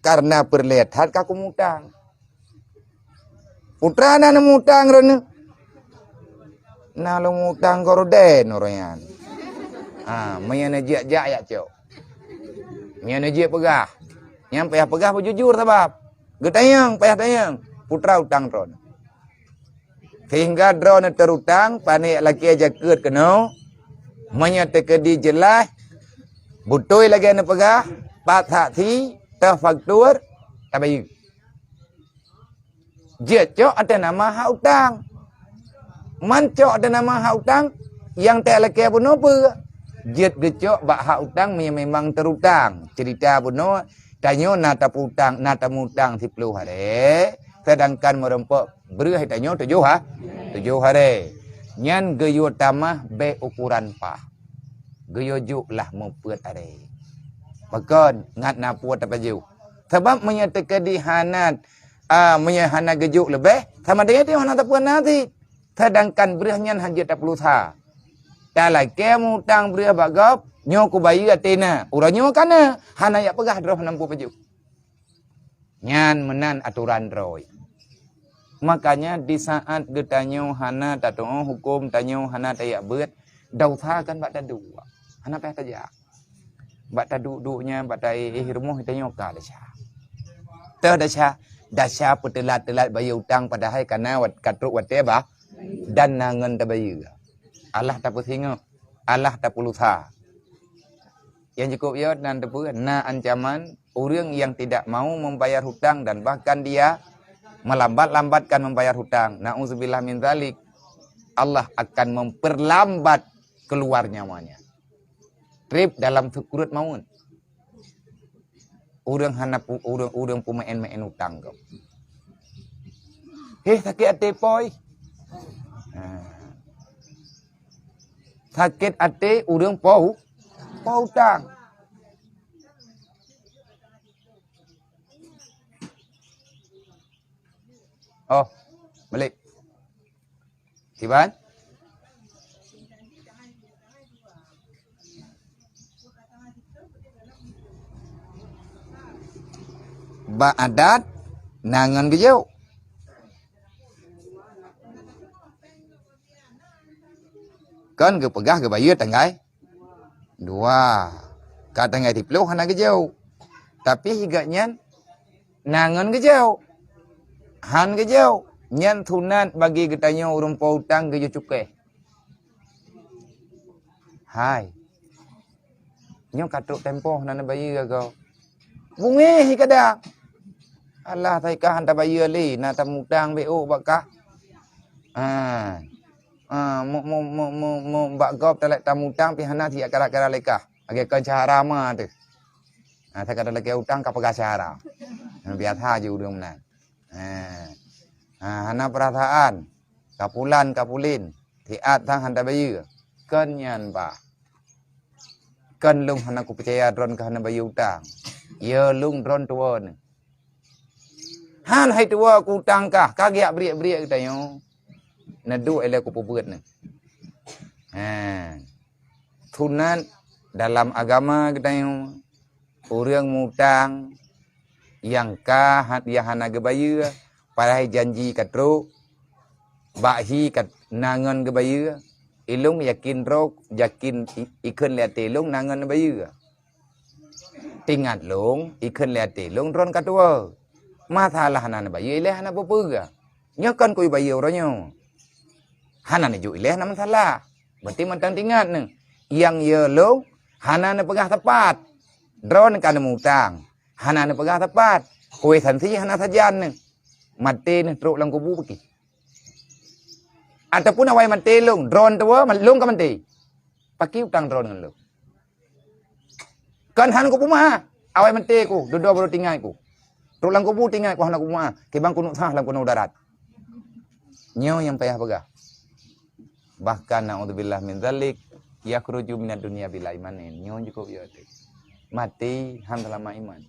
Karena peureulèe that ka kumutang. Putra na neumutang droeneuh? Na lôn mutang gorden uroe nyan. Ha, meunyoe neujak-jak jak cok. Meunyoe neujak peugah. Nyan payah peugah beujujur sabab. Geutanyong, payah tanyong. Putra utang droeneuh. Sehingga droeneuh teurutang, panéh lakèe jakeuet keunoe, meunyoe teukeudi jeulaih, beutôi lagèe neupeugah, pat saksi, toh faktur, tabayeue. Jeuet cok ateueh nama hak utang. Man cok ateueh nama hak utang, nyang teu lakèe bunoe peue? Jeuet geucok bak hak utang meunyoe memang teurutang. Ceurita bunoe, tanyoe na tapeutang, na tamutang siploh haré, seudangkan meurumpok breueh tanyoe tujoh ha-, tujoh haré. Nyan geuyue tamah bèk ukoran paih. Geuyue jok lah meupeuet haré. Pakon ngat na peue tapajoh. Sabab meunyoe teukeudi hana, a, meunyoe hana geujok leubeh, sama dengan nyoe hana tapeuet nasi. Seudangkan breueh nyan han jeuet tapeulusha. Talakèe mutang breueh bak gob, nyoe kubayeue ateueh na. Uroe nyoe ka na, hana jak peugah droe hana peue pajoh. Nyan meunan atoran droe. Makanya di saat geutanyoe hana tatu'oh huköm, tanyoe hana tajak beuet, desya kan bak taduek. Hana payah tajak. Bak taduek-duek nyan, bak taéh-éh rumoh tanyoe ka desya. Teuh desya, desya peuteulat-teulat bayeue utang padahai ka na wat-, ka trok watèe bah, dan na ngon tabayeue. Allah tapeusingoh, Allah tapeulusha. Nyang jikôb jeuet nan teupeue, na ancaman ureueng nyang tidak mau membayar hutang dan bahkan dia melambat-lambatkan membayar hutang. Na'udzubillah min dzalik. Allah akan memperlambat keluar nyawanya. Trép dalam seukruet mawöt. Ureueng hana pu-, ureueng, ureueng peumeu'en-meu'en utang gob. Heh, sakét até poi. Ha. Sakét até ureueng po, po utang. Oh, balik. Kiban? Bak adat, na ngon geujok. Kon geupeugah geubayeue tanggai dua. Ka tanggai siploh hana geujok. Tapi sigoe nyan na ngon geujok. Han geujok. Nyan sunat bagi geutanyoe ureueng po utang geujok cukéh. Hai. Nyoe ka trok tempoh na neubayeue agoe. Bungéh hi kadang. Alah, sai kah han tabayeue lé, na tamutang beu bak kah. Ah. Ah, mu, mu, mu, mu, mu, bak gob talèe tamutang pih hana siat kara-kara lé kah. Lagèe kon syahara ma teuh. Ah, sai ka talakèe utang ka peugah syahara. Ah, biasa jih ureueng meunan. Ah. Ah, hana peurasaan. Kapulan, kapulin. Siat sang han tabayeue. Kon nyan bah. Kon lôn hana kupeucaya droen ka hana bayeue utang. Yo lôn droen tuwoe neuh. Han hai tuwoe ku utang kah, ka geujak briek-briek geutanyoe. Neuduek ilèe kupeubeuet neuh. Ha. Sunat dalam agama geutanyoe, ureuëng mutang nyang ka hat-, nyang hana geubayeue, padahai janji ka trok, bak hi ka na ngon geubayeue, ilong yakin droe, yakin i-, ikheun lé até ilong na ngon bayeue. Tingat lôn, ikheun lé até lôn droen ka tuwoe. Masalah hana neubayeue ilée hana peue-peue. Nyoe kon kui bayeue uroe nyoe. Hana neujok ilée hana masalah. Berarti mantong tingat neuh. Nyang yue lôn hana neupeugah tepat. Droen ka neumutang. Hana neupeugah tepat. Kue sansi hana sajan neuh. Maté neuh trok lam kubu peuki. Ataupun awai maté lôn, droen tuwoe, lôn ka maté. Paki utang droen ngon lôn. Kan han kupeumeu'ah, awai maté ku, dudoe baru tinggai ku. Trok lam kubu tinggai ku hana kupeumeu'ah, kiban kunut sah lam kunoe darat. Nyoe nyang payah peugah. Bahkan naudzubillah min dzalik, yakhruju minad dunya bila imanin. Nyoe jikuk yo teuh. Maté han seulama iman.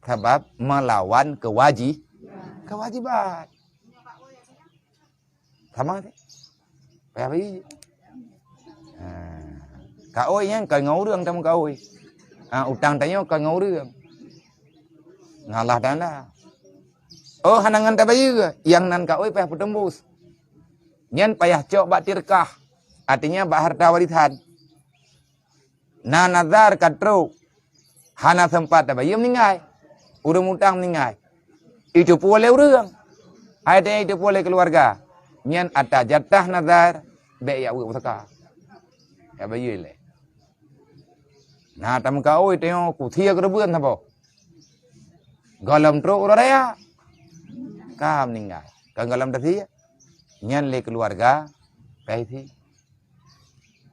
Sabab melawan kewaji-, kewajiban. Sama teuh. Payah bagi. Ha. Kaôi nyan kon ngon ureuëng tameukaôi. Ha, utang tanyoe kon ngon ureuëng. Ngon Allah Taala. Oh, hana ngon tabayeue, nyang nan kaôi payah peuteumbus. Nyan payah cok bak tirkah. Artinya bak harta warisan. Na nazar ka trok, hana sempat tabayeue meuninggai. Ureuëng mutang meuninggai. Iteupeue lé ureuëng. Hai teuh iteupeue lé keuluwarga. Nyan ata jatah nazar, bék yak weuek pusaka. Yak bayeue lé. Na tameukaôi teungoh kusie keureubeuen saboh. Gohlom trok uroe raya. Ka meuninggai. Kon gohlom tasie. Nyan lé keuluwarga, payah isi.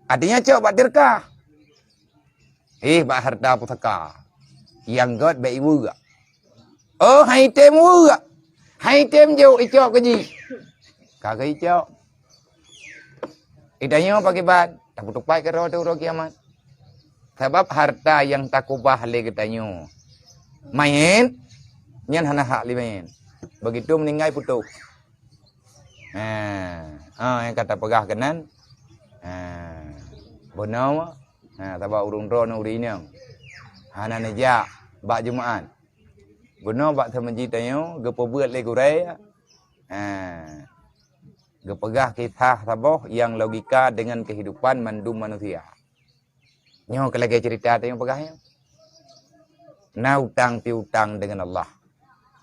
Artinya cok bak tirkah. Eh, bak harta pusaka. Nyang gét bék iweuek. Oh, hai tem weuek. Hai tem jok icok keu jih. Ka keu icok. Itanyoe pakiban, tapeutupat keudroe teuh uroe kiamat. Sabab harta nyang takubah lé geutanyoe maén, nyan hana hak lé maén. Begitu meuninggai putôh. Ha, ha, nyang ka tapeugah keunan. Ha, bunoe, ha, sabab ureuëng droeneuh ureuëng inong hana neujak bak Jumaat. Bunoe bak seumeujid tanyoe geupeubeuet lé gurée. Ha, geupeugah kisah saboh nyang logika deungon keuhidupan mandum manusia. Nyoe keu lagée ceurita tanyoe peugah nyoe. Na utang piutang deungon Allah.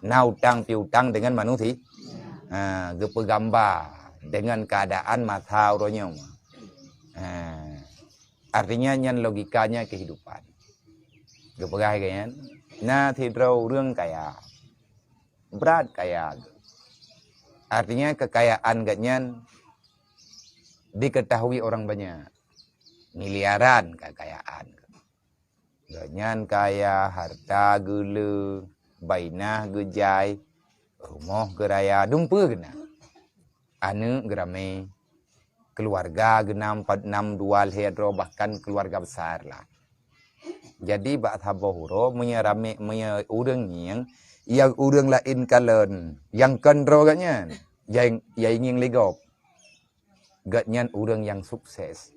Na utang piutang deungon manusia. Ha, geupeugamba deungon keuadaan masa uroe nyoe. Ha, artinya nyan logikanya kehidupan. Geupeugah lagée nyan, na sidroe ureuëng kaya. Brat kaya geuh. Artinya kekayaan geuhnyan diketahui orang banyak. Miliaran kekayaan. Geuhnyan kaya, harta geuleu, bainah geujai, rumoh geuraya, dumpeue geuh na. Aneuëk geuramé, keuluwarga geunam, pat-, nam dua lhée droe, bahkan keuluwarga besar lah. Jadi bak saboh uroe meunyoe ramé, meunyoe ureuëng ngieng, nyang ureuëng laén kalon, nyang kon droe geuhnyan, nyang, nyang ngieng lé gob. Geuhnyan ureuëng nyang sukses.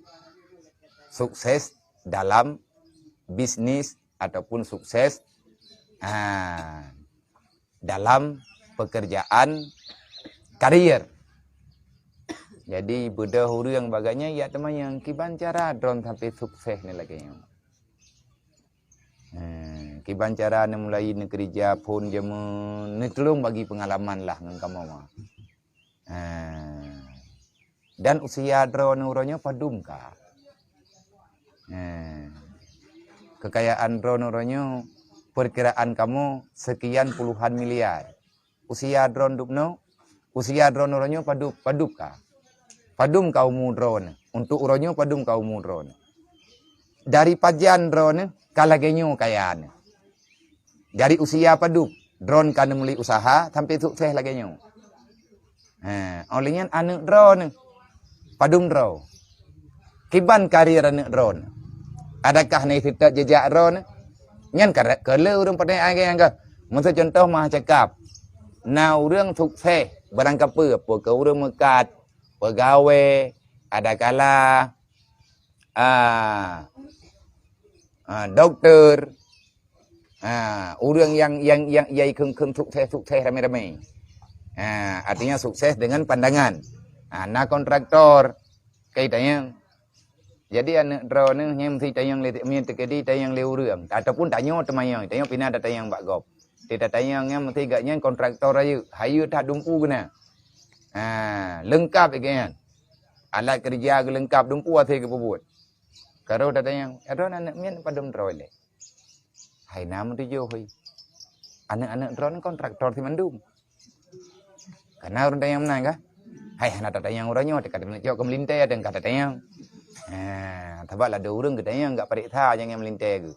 Sukses dalam bisnis ataupun sukses, ha, dalam pekerjaan, karier. Jadi beudôh ureuëng bagainyan yak teumanyong kiban cara droen sampai sukses ni lagée nyoe. Eh, kiban cara neumulai neukeurija phon jameun, neutulông bagi peungalaman lah ngon kamoe. Eh, dan usia droeneuh uroe nyoe padum ka? Eh, kekayaan droeneuh uroe nyoe, perkiraan kamoe sekian puluhan miliar. Usia droeneuh dubnoe, usia droeneuh uroe nyoe padub, padub ka? Padum ka umu droeneuh? Untuk uroe nyoe padum ka umu droeneuh? Dari pajan droeneuh ka lagée nyoe kaya neuh? Dari usia padub droeneuh ka neumulai usaha sampai sukses lagée nyoe? He, óh lheueh nyan aneuëk droeneuh padum droe? Kiban karier aneuëk droeneuh? Adakah na seutôt jijak droeneuh? Nyan ka, ka le ureuëng peureulée agée nyang ka. Miseu cuntoh meuh cakap, na ureuëng sukses barang kapeue, peue keu ureuëng meukat, peugawée, Adakala, ah, ah, doktor, ah, ureuëng nyang, nyang, nyang jai kheun-kheun sukses-sukses ramé-ramé. Ah, artinya sukses dengan pandangan. Ah, na kontraktor, kai tanyong. Jadi aneuëk droeneuh nyan meusti tanyong lé, meunyoe teukeudi tanyong lé ureuëng, ataupun tanyoe teuma nyang, tanyoe pih na tatanyong bak gob. Di tatanyong nyan meusti gobnyan kontraktor rayeuk, hayeue that dumpeue geuh na. Ha, leungkab gobnyan. Alat keureuja geuleungkab, dumpeue hase geupeubuet. Ka roh tatanyong, "Ya droeneuh aneuëk miet padum droe lé?" "Hai na meutujoh, hei. Aneuëk-aneuëk droeneuh kontraktor simandum." Ka na ureuëng tanyong meunan kah? Hai hana tatanyong uroe nyoe, teuka taneuk cok keu meulintée, teuka tatanyong. Ha, sabab ladôm ureuëng geutanyong gak pareksa nyang, nyang meulintée geuh.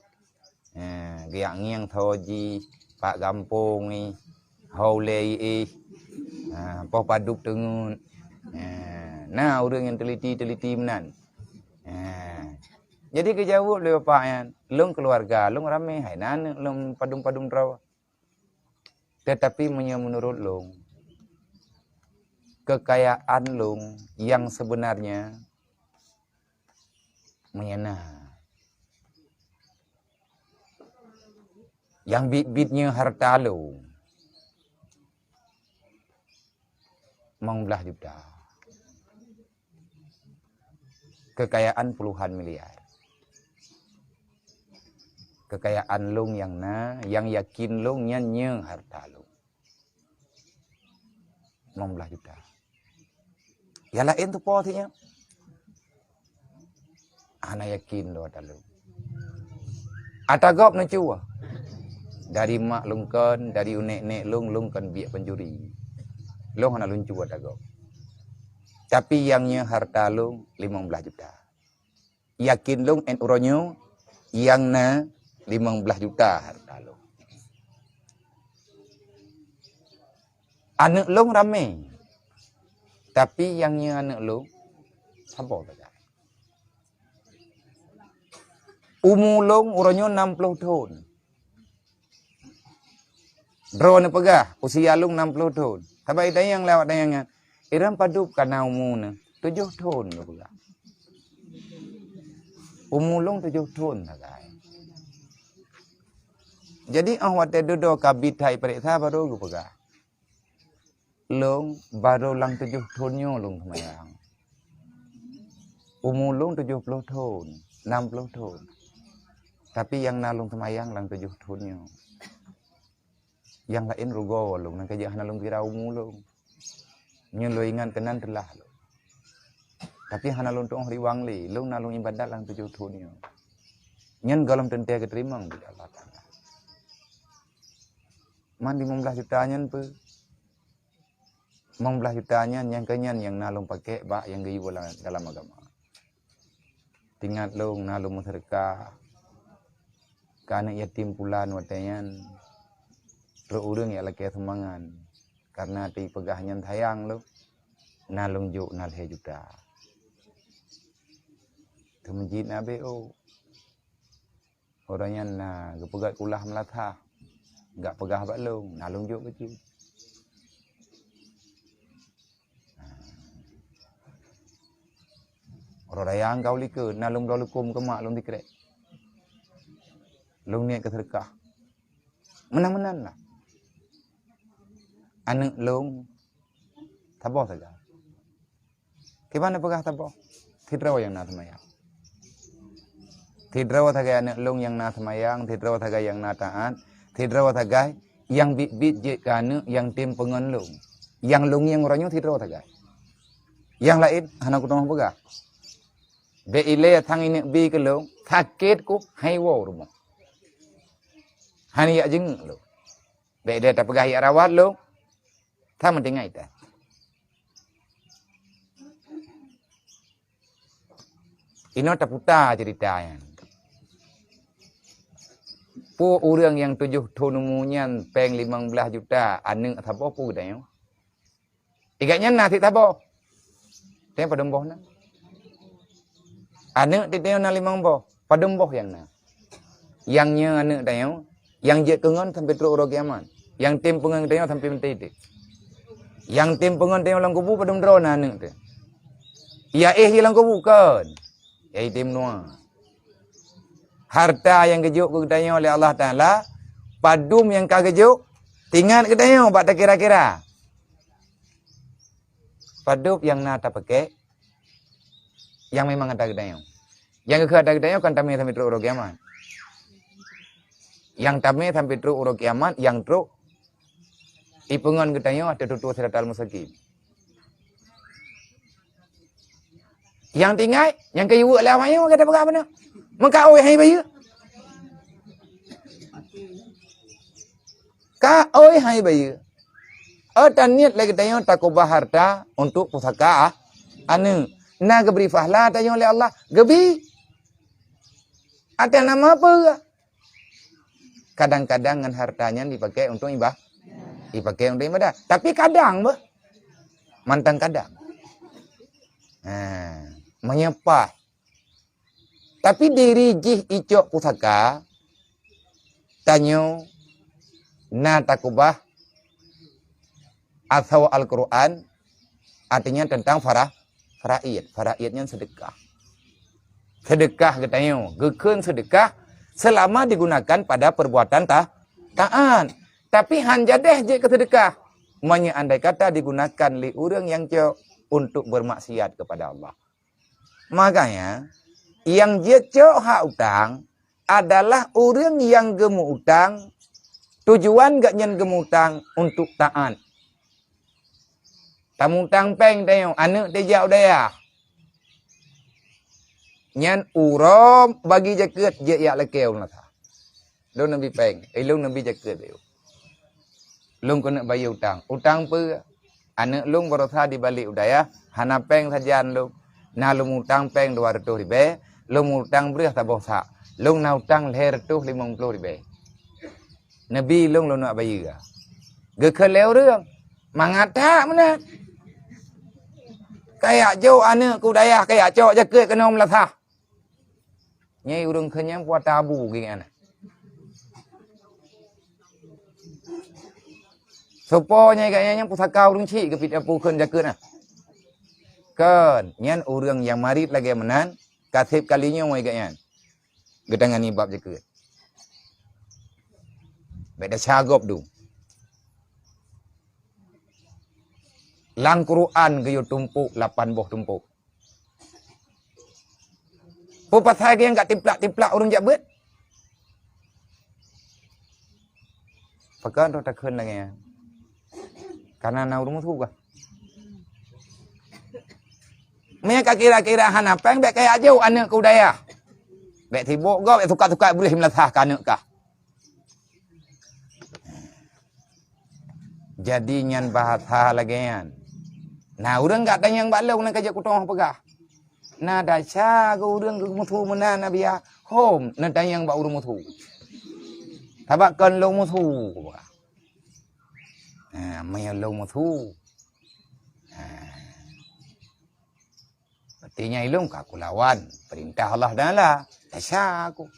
Ha, geujak ngieng tho jih, pat gampông nyoe, ho ulée iéh, ha, poh padub teungeut. Ha, na ureuëng nyang teliti-teliti meunan. Ha. Jadi geujaweueb lé bapak nyan, "Lôn keuluwarga lôn ramé, hai na aneuëk lôn padum-padum droe." Tetapi meunyoe meunurot lôn, kekayaan lôn nyang sebenarnya meunyoe na, nyang biet-biet nyoe hareuta lôn limong blaih juta. Kekayaan puluhan miliar. Kekayaan lôn nyang na, nyang yakin lôn nyan nyoe hareuta lôn. Limong blaih juta. Nyang laén teupo siat nyan. Hana yakin lôn ata lôn. Ata gob neucue. Dari mak lôn kon, dari unek-nek lôn, lôn kon biek pencuri. Lôn hana lôn cue ata gob. Tapi nyang nyoe hareuta lôn limong blaih juta. Yakin lôn 'et uroe nyoe nyang na limong blaih juta hareuta lôn. Aneuëk lôn ramé, tapi nyang nyoe aneuëk lôn saboh sagai. Umu lôn uroe nyoe nam ploh thon. Droeneuh peugah, "Usia lôn nam ploh thon." Sabab itanyong lé awak tanyoe nyan, "Iran padub ka na umu neuh?" "Tujoh thon," geupeugah. "Umu lôn tujoh thon sagai." Jadi, óh watée dudoe ka biet that ipareksa, barô geupeugah, "Lôn barô lam tujoh thon nyoe lôn seumayang. Umu lôn tujoh ploh thon, nam ploh thon. Tapi nyang na lôn seumayang lam tujoh thon nyoe. Nyang laén rugoe lôn, nyang keujeuet hana lôn kira umu lôn. Nyoe lôn ingat keunan teulah lôn. Tapi hana lôn tuoh riwang lé, lôn na lôn iébadat lam tujoh thon nyoe. Nyan gohlom teuntée geuteurimong bak Allah Taala." Man limong blaih juta nyan peue? Limong blaih juta nyan, nyang keu nyan nyang na lôn pakék bak nyang geuyue lam, dalam agama. Teuingat lôn na lôn meuseudeukah keu aneuëk yatim pulan watée nyan, trok ureuëng nyang lakée sumbangan. Kareuna teupeugah nyan sayang lôn, na lôn jok na lhée juta. Teumeujit na B O. Uroe nyan na geupeugét kulah meulasah, gak peugah bak lôn, na lôn jok bacut. Uroe raya engkau likot, na lôn bloe lukom keu mak lôn sikrek. Lôn niet keu seudeukah. Meunan-meunan lah. Aneuëk lôn saboh sagai. Kiban neupeugah saboh? Sidroe nyang na seumayang. Sidroe sagai aneuëk lôn nyang na seumayang, sidroe sagai nyang na taát, sidroe sagai nyang biet-biet jeuet keu aneuëk nyang tem peungon lôn. Nyang lôn ngieng uroe nyoe sidroe sagai. Nyang laén hana kuteumé peugah. Bék ilée sang ineuk bi keu lôn, sakét ku hai woe rumoh. Hana jak jeungeuk lôn. Bék ilée tapeugah jak rawat lôn, Ka meudeungoe tah. Inoe taputa ceurita nyan. Peue ureuëng nyang tujoh thon umu nyan péng limong blaih juta, aneuëk saboh peue geutanyoe? Igat nyan na cit saboh. Teuh padum boh na? Aneuëk teuh na limong boh, padum boh nyang na? Nyang nyoe aneuëk tanyoe, nyang jeuet keu ngon sampoe trok uroe kiamat. Nyang tem peungon tanyoe sampoe maté teuh. Nyang tem peungon tanyoe lam kubu padum droe na aneuëk teuh. Ia éh jih lam kubu kon. Ia item nua. Harta nyang geujok keu geutanyoe lé Allah Taala, padum nyang ka geujok, tingat geutanyoe bak takira-kira. Padum nyang na tapakék, nyang memang ata geutanyoe. Nyang geukheun ata geutanyoe kan tamé sampai trok uroe kiamat. Nyang tamé sampai trok uroe kiamat, nyang trok ipeungon geutanyoe ateueh tutoe siratal mustaqim. Nyang tinggai, nyang keu iweuek lé awaknyoe gata peugah beuna. Meuka oi hai bayeue. Ka oi hai bayeue. Oh, taniet lé geutanyoe takubah harta untuk pusaka ah, aneuk. Na geubri pahala tanyoe lé Allah. Geubi. Atas nama apa? Kadang-kadang ngon harta nyan dipakai untuk ibah-, dipakai untuk ibadah. Tapi kadang beuh. Mantang kadang. Ha, meunyoe paih. Tapi diri jih icok pusaka, tanyoe na takubah atau Al-Quran, artinya tentang fara-, faraid. Faraid nyan seudeukah. Seudeukah geutanyoe, geukheun seudeukah selama digunakan pada perbuatan ta-, taat. Tapi han jadeh jeuet keu seudeukah, meunyoe andai kata digunakan lé ureuëng nyang cok untuk bermaksiat kepada Allah. Makanya, nyang jeuet cok hak utang adalah ureuëng nyang geumeu-utang, tujuan gobnyan geumeu-utang untuk taat. Tameu-utang péng tanyoe, aneuk tajak u dayah. Nyan uroe bagi jakeuet jeuet jak lakée u madrasah. Lôn neubi péng, eh, lôn neubi jakeuet, eh. Lôn keuneuk bayeue utang. Utang peue? Aneuk lôn baroesa jibalek u dayah, hana péng sajan lôn. Na lôn utang péng dua reutôh ribée, lôn utang breueh saboh sak. Lôn na utang lhée reutôh limong ploh ribée. Neubi lôn, lôn neuk bayeue. Geukheun lé ureuëng, mangat that meunan. Kajak jok aneuk keu dayah, kajak cok jakeuet keunoe meulasah. Nyan ureuëng kheun nyan puata abu geuh nyan. Soe po nyan gobnyan, nyan pusaka ureuëng chik geupit apu kheun jakeuet na. Kon, nyan ureuëng nyang marit lagée meunan, ka seb kali nyoe gobnyan geutangani bab jakeuet. Bék desya gob dum. Lam Quran geuyue tumpôk lapan boh tumpôk. Peue pasai geuh nyang ka tiplak-tiplak ureuëng jak beuet? Pakon troh takheun lagée nyan? Kareuna na ureuëng meusu kah? Meunyoe ka kira-kira hana péng, bék kajak jok aneuk keu dayah. Bék sibok gob, bék sukat-sukat breueh meulasah keu aneuk kah. Jadi nyan bahasa lagée nyan. Na ureuëng ka tanyong bak lôn, na ka jeuet kutoh peugah. Na desya keu ureuëng geumeusu meunan, na biya hom neutanyong bak ureuëng meusu. Sabab kon lôn meusu, kupeugah. Ha, meunyoe lôn meusu. Ha. Berarti nyan ilôn ka kulawan peurintah Allah Taala. Desya ku.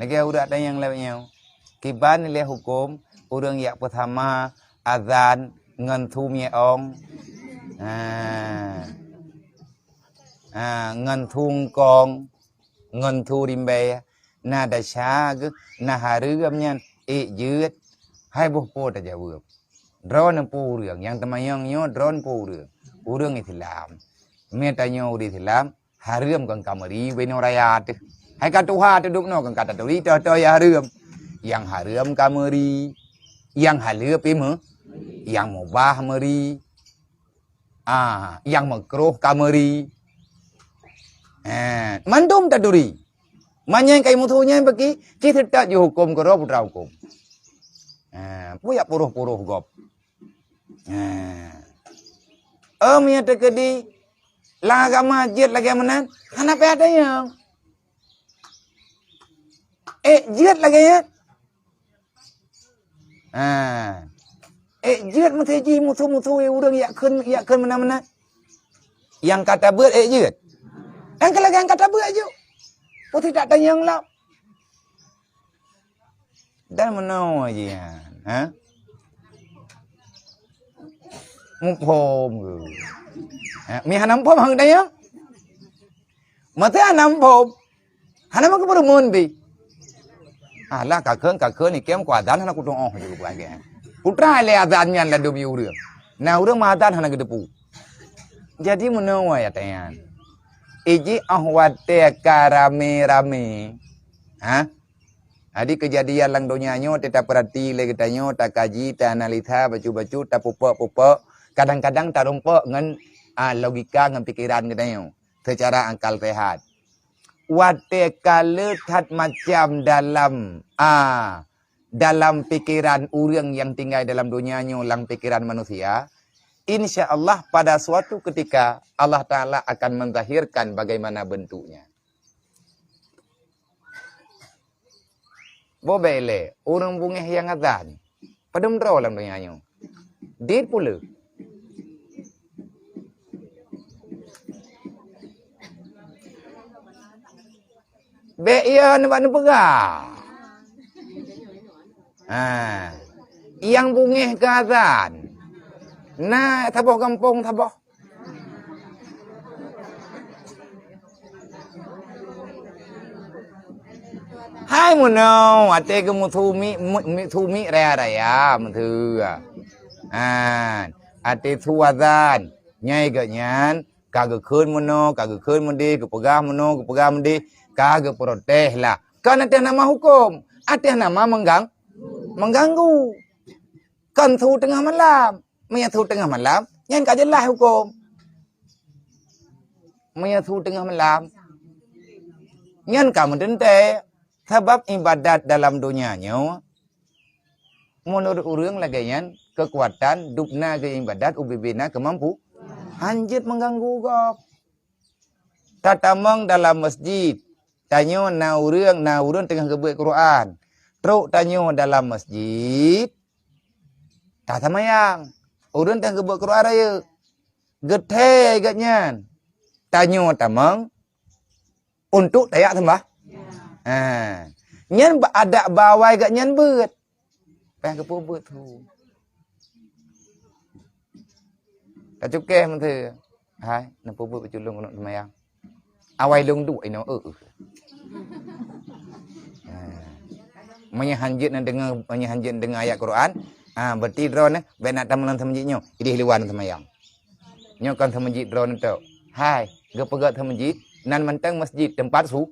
Lagée urat tanyong lawét nyoe. Kiban ilée huköm ureuëng jak peusama azan ngon su mié ong. Ha. Ha, ngon su eungkong, ngon su rimbée. Na desya geuh, na hareuem nyan, ék jeuet, hai boh po tajaweueb. Droeneuh peue ureuëng, nyang teumanyong nyoe droeneuh peue ureuëng. Ureuëng Islam. Meunyoe tanyoe ureuëng Islam, hareuem kon ka meuri ubé nyoe raya teuh. Hai ka tuha teuh dub noe kon ka taturi toh-toh nyang hareuem. Nyang hareuem ka meuri, nyang haleue pih meu-, nyang mubah meuri. Ah, nyang meukruh ka meuri. Eh, mandum taturi. Meunyoe kai meusu nyan bagi, ci seutôt jihuköm keudroe putra huköm. Eh, peue jak puroh-puroh gob. Eh. Oh, meunyoe teukeudi lam agama jeuet lagée meunan, hana payah tanyong. Eh, jeuet lagée nyan. Ha. Ék jeuet meusti jih musu-musu ureuëng jak kheun, jak kheun meunan-meunan. Nyang ka tabeuet ék jeuet. Nyang ka lagée nyang ka tabeuet ju. Putih tak tanyong lom. Dan meunoe jih nyan, ha? Muphom. Ha, mi hana muphom hang daya. Mata hana muphom. Hana maka peureumeun pi. Alah, kakheun, kakheun, ikem ku azan hana kutu'oh ju buah ge. Putra lé azan nyan ladom yue ureueng. Nah, ureueng meuazan hana geuteupeue. Jadi meunoe ya tayan. Iji oh watée ka ramé-ramé. Ha? Jadi keujadian lam donya nyoe teuta peurati lé geutanyoe, takaji, taanalisa, bacut-bacut, tapupok-pupok, kadang-kadang tarumpok ngon, a, logika ngon pikeran geutanyoe seucara akal sehat. Watée ka le that macam dalam, a, dalam pikeran ureueng nyang tinggai dalam donya nyoe, lam pikeran manusia, insya Allah pada suatu ketika Allah Taala akan menzahirkan bagaimana bentuknya. Boh bèk lé, ureueng bungéh nyang azan. Padum droe lam donya nyoe. Dit pula. Bèk iya nibak neupeugah. Ha. Nyang bungéh keu azan. Na saboh gampông saboh. Hai meunoe, até geumeusumiek, meu-, meusumiek raya-raya meuteue. Han, até su azan, nyai geuh nyan ka geukheun meunoe, ka geukheun meudeh, geupeugah meunoe, geupeugah meudeh, ka geuprotes lah. Kon ateueh nama huköm, ateueh nama menggang-, mengganggu. Kon su teungoh malam. Meunyoe su teungoh malam, nyan ka jeulaih huköm. Meunyoe su teungoh malam, nyan ka meuteuntèe. Sabab ibadat dalam donya nyoe, meunurot ureueng lagèe nyan, keukuatan dubna geuibadat ubé-bé na keumampu, hanjeuet meuganggu gob. Tatamong dalam masjid, tanyoe na ureueng, na ureueng teungoh geubeuet Quran. Trok tanyoe dalam masjid, tasamayang. Ureueng teungoh geubeuet Quran rayeuk. Geuthèe geuh nyan. Tanyoe tamong untuk tajak seumbah. Ha. Nyan ba-, adak bak awai geuh nyan beuet. Payah geupeubuet tu. Ka cukéh meuteue. Hai, neupeubuet bacut lôn keuneuk seumayang. Awai lôn duek inoe, eu, eu. Ha. Meunyoe hanjeuet neudeungoe, meunyoe hanjeuet neudeungoe ayat Quran, ha, berarti droeneuh bèk na tamong lam seumeujid nyoe, idéh luwa neuseumayang. Nyoe kon seumeujid droeneuh tok. Hai, geupeugöt seumeujid, nan mantong masjid, teumpat su-,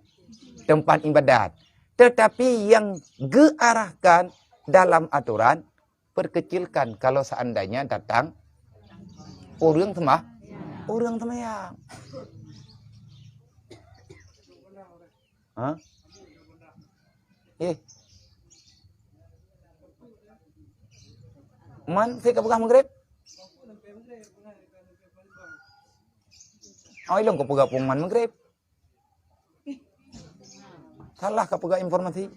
teumpat ibadat. Tetapi yang geuarahkan dalam aturan, perkecilkan kalau seandainya datang ureueng seumah-, ureueng seumayang. Ha? Eh. Man, si ka peugah Maghrib? Oh, ilong ka peugah pun man Maghrib. Salah ka peugah informasi.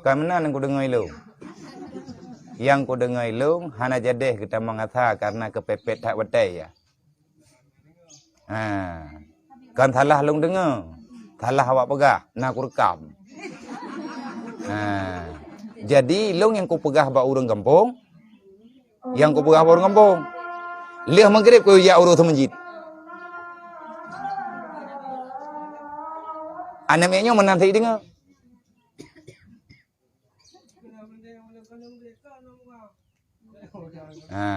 Ka meunan nyang kudeungoe ilong. Nyang kudeungoe ilong hana jadeh geutamong asa karena keupepet that watèe ya. Ha. Kan salah lôn deungoe. Salah awak peugah, na kureukam. Ha. Jadi ilong nyang kupeugah bak ureueng gampông, Nyang kupeugah bak ureueng gampông. Lheueh Maghrib kujak ureueng seumeujid. Aneuk miet nyoe meunan sit deungoe. Ha.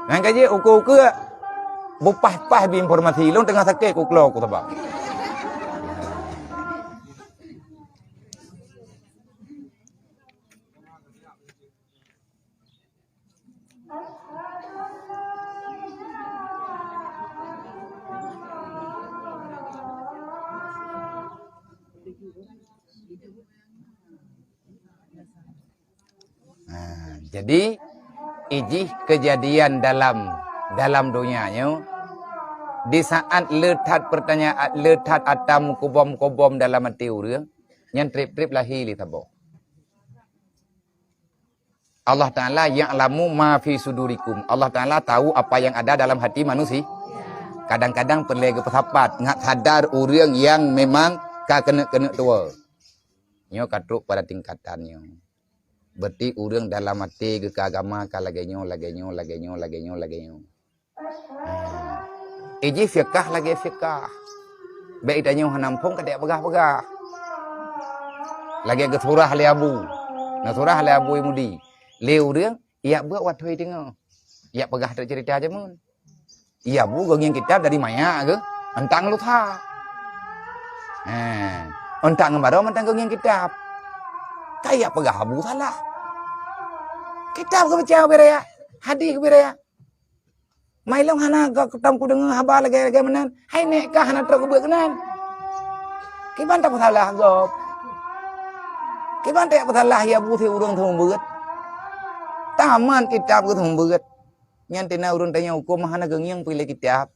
Nyan ka jeuet ukeue-ukeue beupaih-paih bie informasi. Lôn teungoh sakét kuklo kusaba. Ha, jadi, ijih keujadian dalam, dalam donya nyoe, di saat le that pertanyaan, le that atra meukubom-kubom dalam até ureueng, nyan treb-treb lahé lé saboh. Allah Ta'ala ya'lamu ma fi sudurikum. Allah Ta'ala tahu apa yang ada dalam hati manusia. Kadang-kadang peureulèe geupeusapat ngat sadar ureueng nyang memang ka keuneuk-keuneuk tuwoe. Nyoe ka trok pada tingkatan nyoe. Berarti ureuëng dalam até geuka agama ka lagée nyoe, lagée nyoe, lagée nyoe, lagée nyoe, lagée nyoe. Hmm. Iji fiqah lagée fiqah. Bék tanyoe hana muphom ka tajak peugah-peugah. Lagée geusurah lé Abu. Neusurah lé Abu Mudi. Lé ureuëng, ijak beuet watée teungoh. Ijak peugah teuk ceurita jameun. Iya bu geuh ngieng kitab dari maya geuh, entang lusa. Eh, entang ngon barô mantong geuh ngieng kitab. Kaya peugah Abu salah. Kitab geuh baca ubé raya, hadis ubé raya. Mai lôn hana geuh kutam kudeungoe haba lagée-lagée meunan. Hai nek kah hana trok keubeue keunan. Kiban tapeusalah gob. Kiban tapeusalah ya bu si ureuëng seumeubeuet. Tamat kitab geuh seumeubeuet. Nyan tina ureuëng tanyoe huköm hana geungieng pih lé kitab.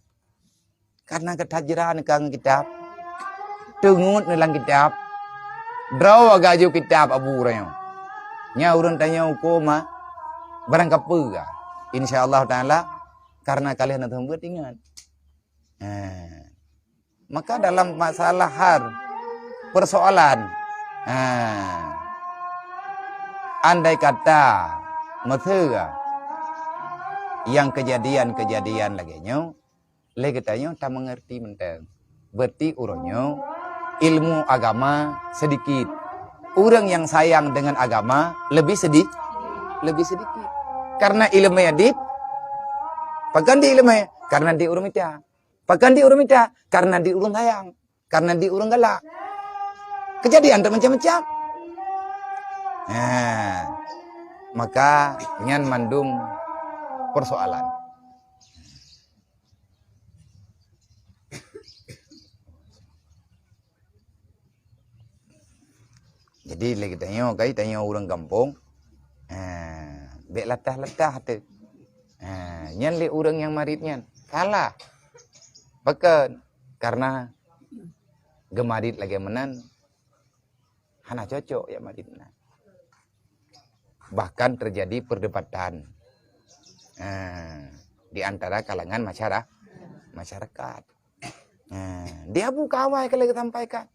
Karena geutajra neuka ngon kitab. Teungut neulang kitab. Droe gaju kitab Abu uroe nyoe. Nya ureuëng tanyoe huköm barangkapeue ga. Insya Allah Taala karena kalian na teumbuet ingat. Ha. Maka dalam masalah hal persoalan, ha, andai kata meuseu yang kejadian-kejadian lagée nyoe, lé geutanyoe ta mengerti mantong. Berarti uroe nyoe ilmu agama sedikit. Ureuëng yang sayang dengan agama lebih sedih, lebih sedikit. Karena ilmu dit, pakon di ilmu, karena di ureuëng mita. Pakon di ureuëng mita? Karena di ureuëng sayang, karena di ureuëng galak. Kejadian tu macam-macam. Ha. Maka nyan mandum persoalan. Jadi lé geutanyoe kai tanyoe ureuëng gampông, ha, bék latah-latah teuk. Ha, nyan lé ureuëng nyang marit nyan salah. Pakon? Karena geumarit lagée meunan hana cocok ya marit meunan. Bahkan terjadi perdebatan, ha, di antara kalangan masyara-, masyarakat. Ha, di Abu ka awai ka lheueh geusampaikan.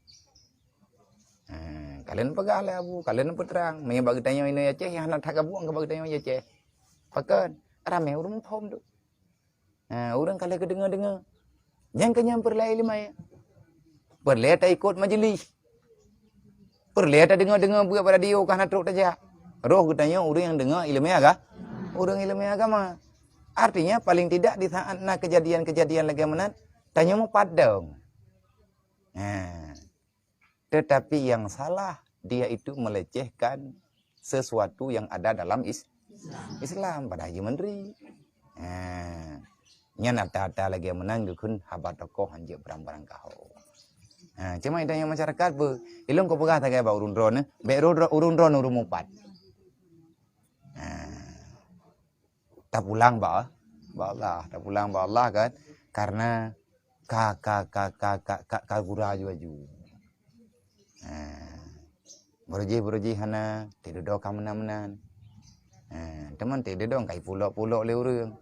Ha, ka lheueh peugah lé Abu, ka lheueh peutrang. Meunyoe bak geutanyoe inoe Aceh, nyang hana that gabuek keu bak geutanyoe Aceh. Pakon? Ramé ureuëng muphom tu. Ha, ureuëng ka lheueh geudeungoe-deungoe. Nyang keu nyan peureulée iéleumé. Peureulée taikot majelis. Peureulée tadeungoe-deungoe beuet bak radio ka hana trok tajak. Roh geutanyoe ureuëng nyang deungoe iéleumé aga-, ureuëng iéleumé agama. Artinya paling tidak di saat na kejadian-kejadian lagée meunan, tanyoe meupadong. Ha. Tetapi yang salah, dia itu melecehkan sesuatu yang ada dalam is-, Islam. Padahai jih meunri. Ha. Nyan ata-ata lagée meunan geukheun haba tokoh hanjeuet barang-barang kaho. Ha, cuma ida nyang masyarakat beu, ilong kau peugah sagai bak ureuëng droeneuh, bék ureuëng droeneuh ureuëng mupat. Ha. Tapulang bak, bak Allah, tapulang bak Allah kan. Karena ka, ka, ka gura aju-aju. Ha. Beureuji-beureuji hana, tidudoe ka meunan-meunan. Ha, teuma tidudoe ka ipulok-pulok lé ureuëng.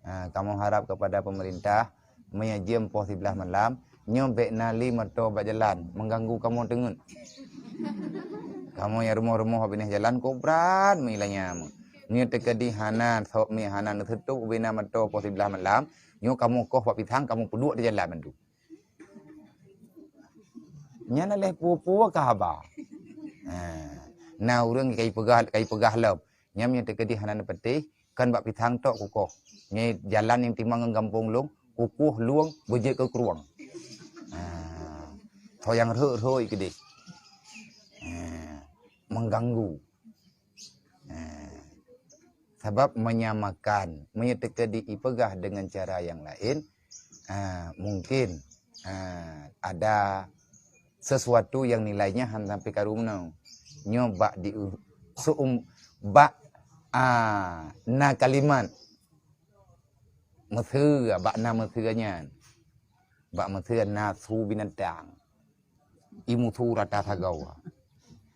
Ha, kamoe harap kepada pemerintah, meunyoe jeuem poh siblaih malam, nyoe bék na lé moto bak jalan, mengganggu kamoe teungeut. Kamoe nyang rumoh-rumoh binéh jalan kok brat meuilanya meuh. Nyoe teukeudi hana sok mi hana neuseutup ubena moto poh siblaih malam, nyoe kamoe koh bak pisang, kamoe peuduek di jalan mandum. Nyan leh peue-peue ka haba. Ha. Na ureuëng kai peugah, kai peugah lom. Nyan meunyoe teukeudi hana neupeuteh, kan bak pisang tok kukoh. Nyoe jalan nyang timang ngon gampông lôn, kukoh lueng beujeuet keu krueng. Ha. Tho nyang rhot-rhot keudeh. Ha. Mengganggu. Ha. Sabab menyamakan, meunyoe teukeudi ipeugah dengan cara yang lain, ha, mungkin, ha, ada sesuatu yang nilainya han sampai karu meunoe. Nyoe bak di, seum-, bak, a, na kalimat meuseu, bak na meuseu nyan. Bak meuseu na su binatang. Imusu rata sagoe.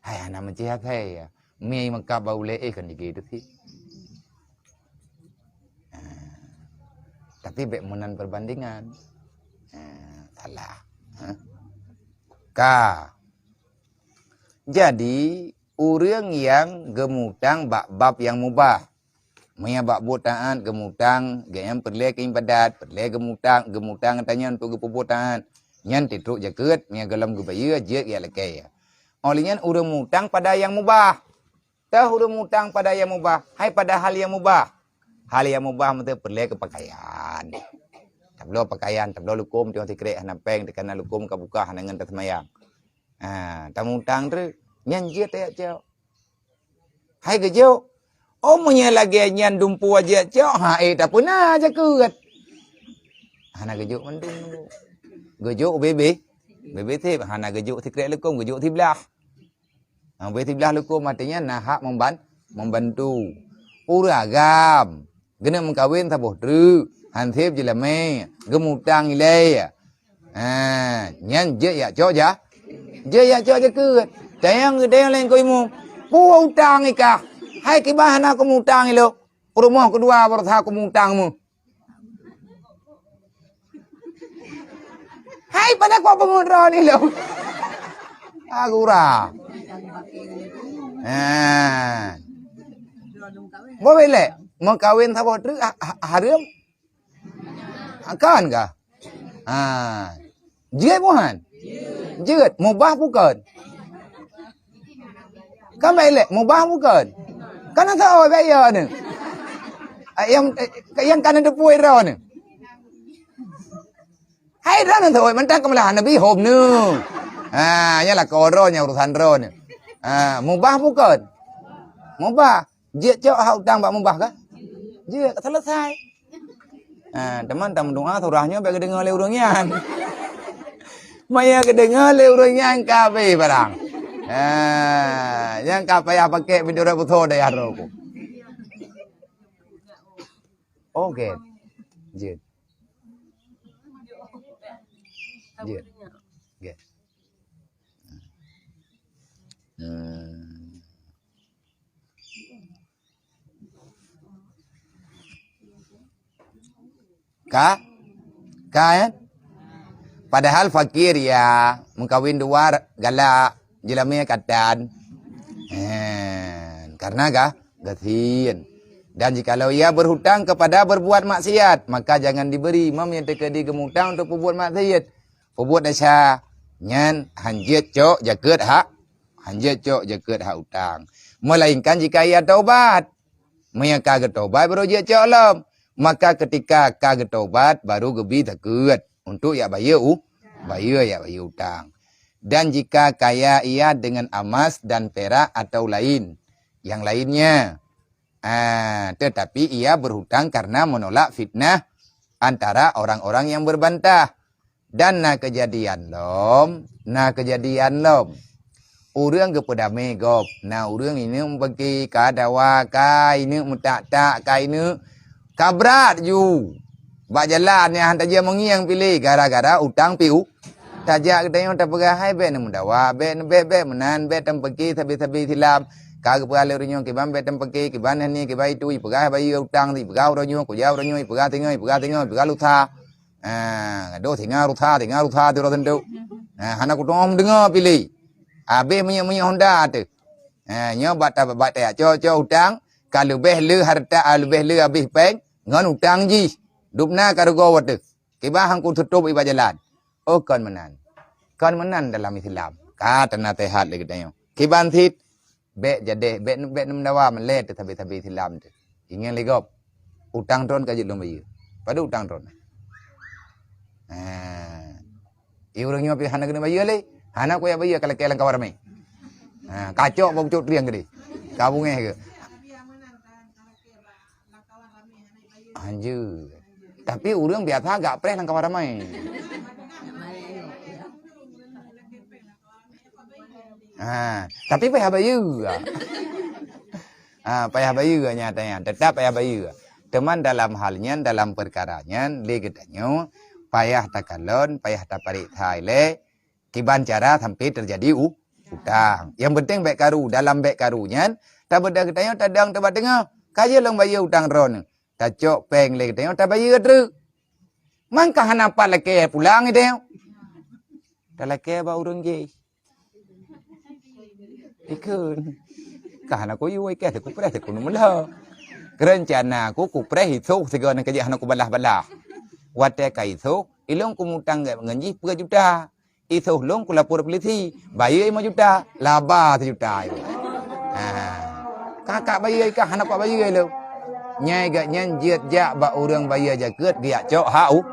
Hai hana meucih asai ya. Mie meuka bak ulée eh kan jigé teusi. Ha. Tapi bék meunan perbandingan. Ha, salah. Ha. Ka. Jadi Ureuëng nyang geumutang bak bab nyang mubah. Meunyoe bak buet taát geumutang, geuh nyan peureulée keu iébadat, peureulée geumutang, geumutang tanyoe untuk geupeubuet taát. Nyan titrok jakeuet, meunyoe gohlom geubayeue, jeuet jak lakée. Óh lheueh nyan ureuëng mutang pada nyang mubah. Teuh ureuëng mutang pada nyang mubah, hai pada hal nyang mubah. Hal nyang mubah meuteupeureulée keu pakaian. Tabloe pakaian, tabloe lukom, tiong sikrek hana péng, teukana lukom ka buka hana ngon taseumayang. Ha, tamutang treuk, nyan jeuet tajak cok. Hai geujok. Oh, meunyoe lagée nyan dumpeue jeuet cok, ha, eh, tapeuna jakeuet. Hana geujok mandum. Geujok ubé-bé. Ubé-bé seb, hana geujok sikrek lukom, geujok siblah. Ha, ubé siblah lukom, artinya na hak memban-, membantu. Ureuëng agam. Geuneuk meukawen saboh treuk, han seb jeulamé, geumutang ilée. Ha, nyan jeuet jak cok ja-, jeuet jak cok jakeuet. Tayang geudayang laén keu imum. Peue utang ikah? Hai kiban hana kumutang ilok. Peurumoh keudua baroesa kumutang mu. Hai pada kau peungeut droe ni lom. Agura. Ha. Boleh lé, meukawen saboh treuk ha-, ha-, hareuem? Kan kah? Ha. Jeuet bukan? Jeuet. Mubah bukan? Kan baik lé, mubah bukan? Kan asa oi baik ya ni. Yang, yang kan ada puai droe ni. Hai droe ni oi, mantang kemelahan Nabi hom ni. Ha, nyalah kau droe nya urusan droe ni. Ha, mubah bukan? Mubah. Jeuet cok hak utang bak mubah kah? Jeuet, selesai. Ha, teuma tameudoa surah nyoe bèk geudeungoe lé ureueng nyan. Maya geudeungoe lé ureueng nyan ka abéh barang. Ha, nyang ka payah pakék bidurah beuso dayah droe ku. Oke. Jeuet. Jeuet. Oke. Hmm. Ka? Ka, ya? Padahal fakir, ya, meukawen dua galak, jeulamé katan. Eh, karena ga-, gasien. Dan jikalau ia berhutang kepada berbuat maksiat, maka jangan diberi. Imam nyang teukeudi geumutang untuk peubuet maksiat. Peubuet desya, nyan han jeuet cok jakeuet hak, han jeuet cok jakeuet hak utang. Melainkan jika ia taubat. Meunyo ka geutobat, baru jeuet cok lom. Maka ketika ka geutobat, baru geubi zakeuet untuk jak bayeue u-, bayeue, jak bayeue utang. Dan jika kaya ia dengan emas dan perak atau lain, yang lainnya, ah, tetapi ia berhutang karena menolak fitnah antara orang-orang yang berbantah. Dan na keujadian lom, na keujadian lom. Ureueng geupeudamé gob, na ureueng ineuk meupeuki, ka dawa, ka ineuk meutak-tak, ka ineuk ka brat ju. Bak jalan nyang han tajak meungieng piléh gara-gara utang piu. Tajak geutanyoe tapeugah hai bèk neumeudawa, bèk, bèk, bèk meunan, bèk tameupeuki sabe-sabe silam. Ka geupeugah lé ureueng nyoe kiban bèk tameupeuki, kiban hani, kiban itu, ipeugah bayeue utang, ipeugah uroe nyoe, kujak uroe nyoe, ipeugah singoh, ipeugah singoh, ipeugah lusa. Ah, gadoh singa rusa, singa rusa tu roh teuntèe. Ah, hana kuteungoh meudeungoe piléh. Abéh minyeuk-minyeuk honda teuh. Ah, nyoe bak ta-, bak tajak cok-cok utang, ka leubeh le hareuta, ah, leubeh le abéh péng ngon utang jih. Dubna ka rugoe watèe. Kiban han kuteutôb iba jalan. Oh, kon meunan. Kon meunan dalam Islam. Ka teunasehat lé geutanyoe. Kiban cit, bèk jadèh, bèk, bèk neumeudawa meulé teuh sabe-sabe silam teuh. Ingat lé gob, utang droen ka jeuet lôn bayeue. Padub utang droen? Ha. Ie ureueng nyoe pih hana keuneuk bayeue lé. Hana kujak bayeue ka lakèe lam kawan ramé. Ha, kacok bak pucôk trieng keudéh. Ka beungèh keuh. Anjeuet. Tapi ureueng biasa agak preh lam kawan ramé. Ha, tapi payah bayeue. Ha, payah bayeue nyata nyan, teutap payah bayeue. Teuma dalam hal nyan, dalam peukara nyan, lé geutanyoe payah takalon, payah tapareksa ilèe kiban cara sampai teujadi u-, utang. Nyang penting bèk karu, dalam bèk karu nyan, tabeudôh geutanyoe tadong teuh bak teungoh. Ka jeuet lôn bayeue utang droeneuh. Tacok péng lé geutanyoe tabayeue treuk. Mangka hana pat lakèe pulang geutanyoe. Talakèe bak ureueng jih. Ikheun. Ka hana kuyue, ikeh kupreh, kuneuk meulhö. Reuncana ku kupreh isôk sigoe nyan keujeuet hana kubalah-balah. Watèe ka isôk, ilôn kumutang ngon jih peuet juta. Isôk lôn kulapor polisi, bayeue limong juta, laba sijuta. Ha. Ka, ka bayeue, ka hana kubayeue lôn. Nyan gobnyan jeuet jak bak ureuëng bayeue jakeuet geujak cok hak u-,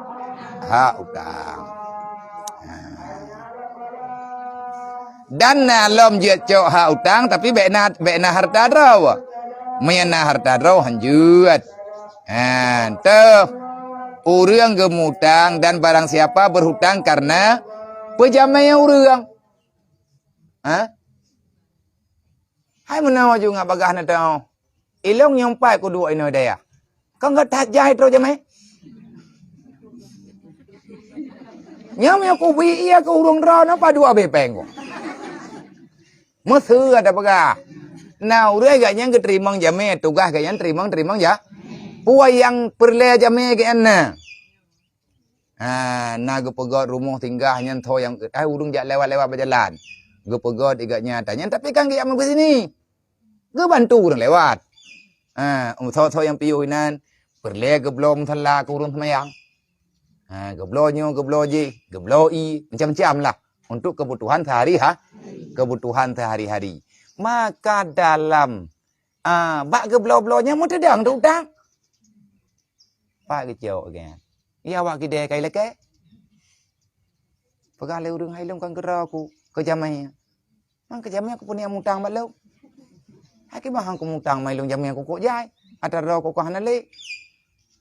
hak utang. Ha. Dan na lom jeuet cok hak utang, tapi bék na, bék na hareuta droe. Meunyo na hareuta droe, hanjeuet. Ha, teuh. Ureuëng geumutang dan barang siapa berhutang karena peujamé ureuëng. Ha? Hai meunoe ju ngat bagaih na teuh. Ilôn nyang pat kuduek inoe dayah. Kan gata jai troh jamé. Nyang meunyo kubi ie keu ureuëng droe nyoe padub abéh péng ku. Meuseu ata peugah. Na ureuëng gobnyan geuteurimong jamé, tugaih gobnyan teurimong-teurimong ja-, peue nyang peureulée jamé gobnyan na. Ha, na geupeugöt rumoh singgah nyan tho nyang, ai, ureuëng jak lewat-lewat bak jalan. Geupeugöt igat nyata nyan, tapi kan geujak meubisni. Geubantu ureuëng lewat. Ha, tho-tho nyang piôh inan, peureulée geubloe musala keu ureuëng seumayang. Ha, geubloe nyoe, geubloe jih, geubloe ie, macam-macam lah. Untuk kebutuhan sehari ha-, kebutuhan sehari-hari. Maka dalam, ah, bak geubloe-bloe nyan meuteudong teu utang. Pat geucok geuh. Ya awak kidée kai lakée. Peugah lé ureuëng hai lôn kan keudroe ku keu jamé. Mang keu jamé ku peuniet mutang bak lôn. Hai kiban hang kumutang mai lôn jamé ku kok jai. Atra droe ku hana lé.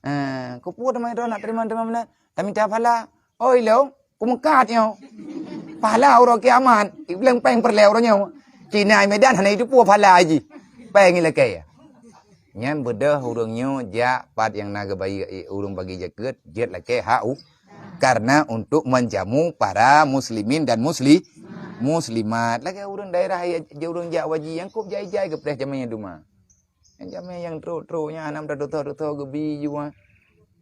Eh, kupeue teuma droe nak terima-terima meunan. Tamita pahala. Oi lôn, kumeukat nyoe. Pahala uroe kiamat. Ibleng péng peureulée uroe nyoe. Cina i Medan hana iteupeue pahala jih. Péng ilakée. Nyan beudôh ureuëng nyoe jak pat nyang na geubayeue ureuëng bagi jakeuet, jeuet lakée hak u-, karena untuk menjamu para muslimin dan musli-, muslimat. Lagée ureuëng daerah ya, ureuëng jak waji nyang kôb jai-jai geupreh jamé duma. Nyang jamé nyang trok-trok nyan hana meudosa-dosa geubi jua.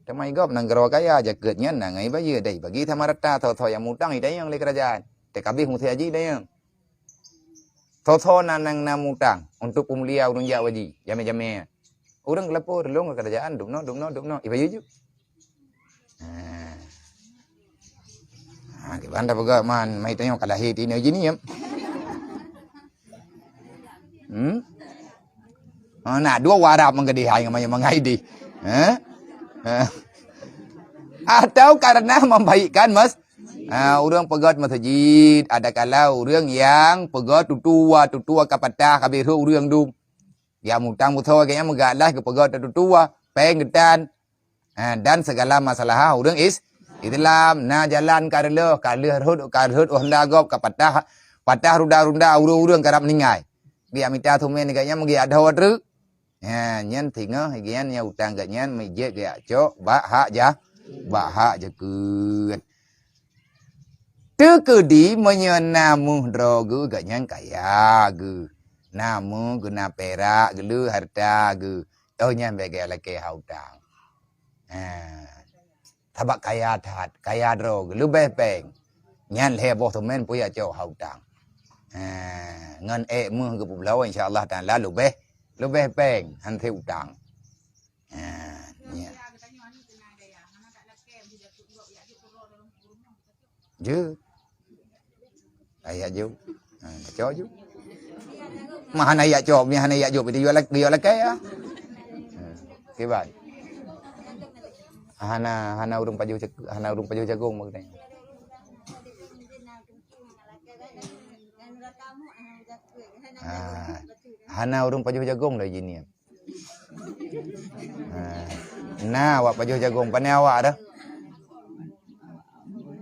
Teuma i gob nanggroe kaya jakeuet nyan na ngai bayeue dai bagi sama rata tho-tho nyang mutang idayang lé keurajaan. Teukabeh musée haji idayang. Tho-tho na nang na mutang untuk peumulia ureuëng jak waji, jamé-jamé. Ureuëng geulapor lôn keu keurajaan dubnoe, dubnoe, dubnoe. Ibayeue ju. Ha. Ha, kiban dah peugah man, mai tanyoe ka lahé tinoe jih ni, ya. Hmm? Ha, na dua warab menggadih hai ngamai mangai dih. Ha? Ha. Atau karena membaikkan mas-, ha, ureuëng peugöt masjid, ada kala ureuëng nyang peugöt tutoa, tutoa ka patah, ka beurhot ureuëng dum. Ya mutang beusoe geuh nyang meugalas geupeugöt tutoa, péng geutan. Ha, dan segala masalah ureuëng is-, Islam, na jalan ka reuloh, ka lheueh rhot, ka rhot honda gob, ka patah, patah ruda-ruda, ureuëng-ureuëng karab meuninggai. Geujak mita sumén geuh nyang meugeujak dhoe treuk. Ha, nyan singoh geuh nyan nyang utang geuh nyan meujeuet geujak cok bak hak ja-, bak hak jakeuet. Teukeudi meunyoe na meuh droe geuh, geuh nyan kaya geuh. Na meuh geuh, na pirak geuh, le hareuta geuh. Oh nyan bék geulakée hak utang. Ha. Sabab kaya that, kaya droe geuh, leubeh péng. Nyan lhée boh sumén peue jak cok hak utang. Ha, ngon ék meuh geupeubloe, insya Allah Taala leubeh, leubeh péng, han sé utang. Ha, nyan. Jeuet. Ayah jok. Ha, cok jok. Mah hana yak cok, mah hana yak jok, pih yue lak-, yue lakée ya. Ha, kiban. Hana, hana ureuëng pajoh cak-, hana ureuëng pajoh jagong bak geutanyoe. Ha, hana ureuëng pajoh jagong lagée nyan. Ha. Na awak pajoh jagong, pane awak dah.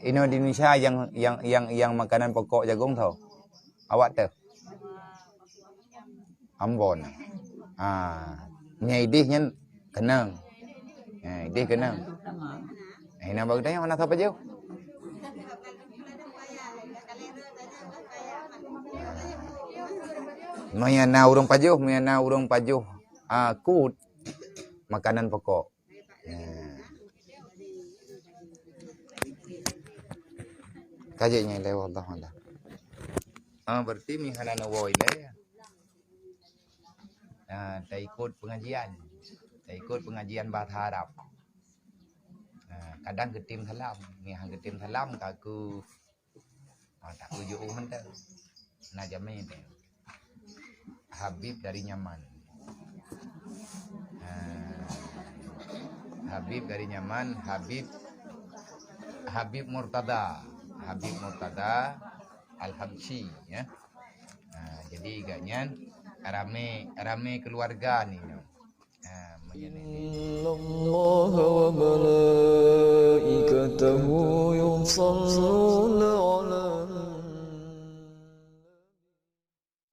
Inoe di Indonesia yang, yang, yang, yang makanan pokok jagong tho. Awak teuh. Ambon. Ha. Nyang ideh nyan keunong. Ha, ideh keunong. Eh, na bak geutanyoe hana sapeue jeuh. Meunyo na ureuëng pajoh, meunyo na ureuëng pajoh, ah, kut, makanan pokok. Ya. Ka jeuet nyan ilée, wallahu a'lam. Ah, berarti meuhana neuwoe ilée. Ah, taikot pengajian. Taikot pengajian bahasa Arab. Ah, kadang geutem salam. Nyan geutem salam ka ku, ah, tak ku jok mantong. Na jamé teh. Habib dari Yaman. Ah, Habib dari Yaman, Habib, Habib Murtada. Habib Murtada Al-Habsyi, ya. Ah, jadi gobnyan ramé, ramé keluarga ni. Ah, meunyoe ni. إن الله وملائكته يصلون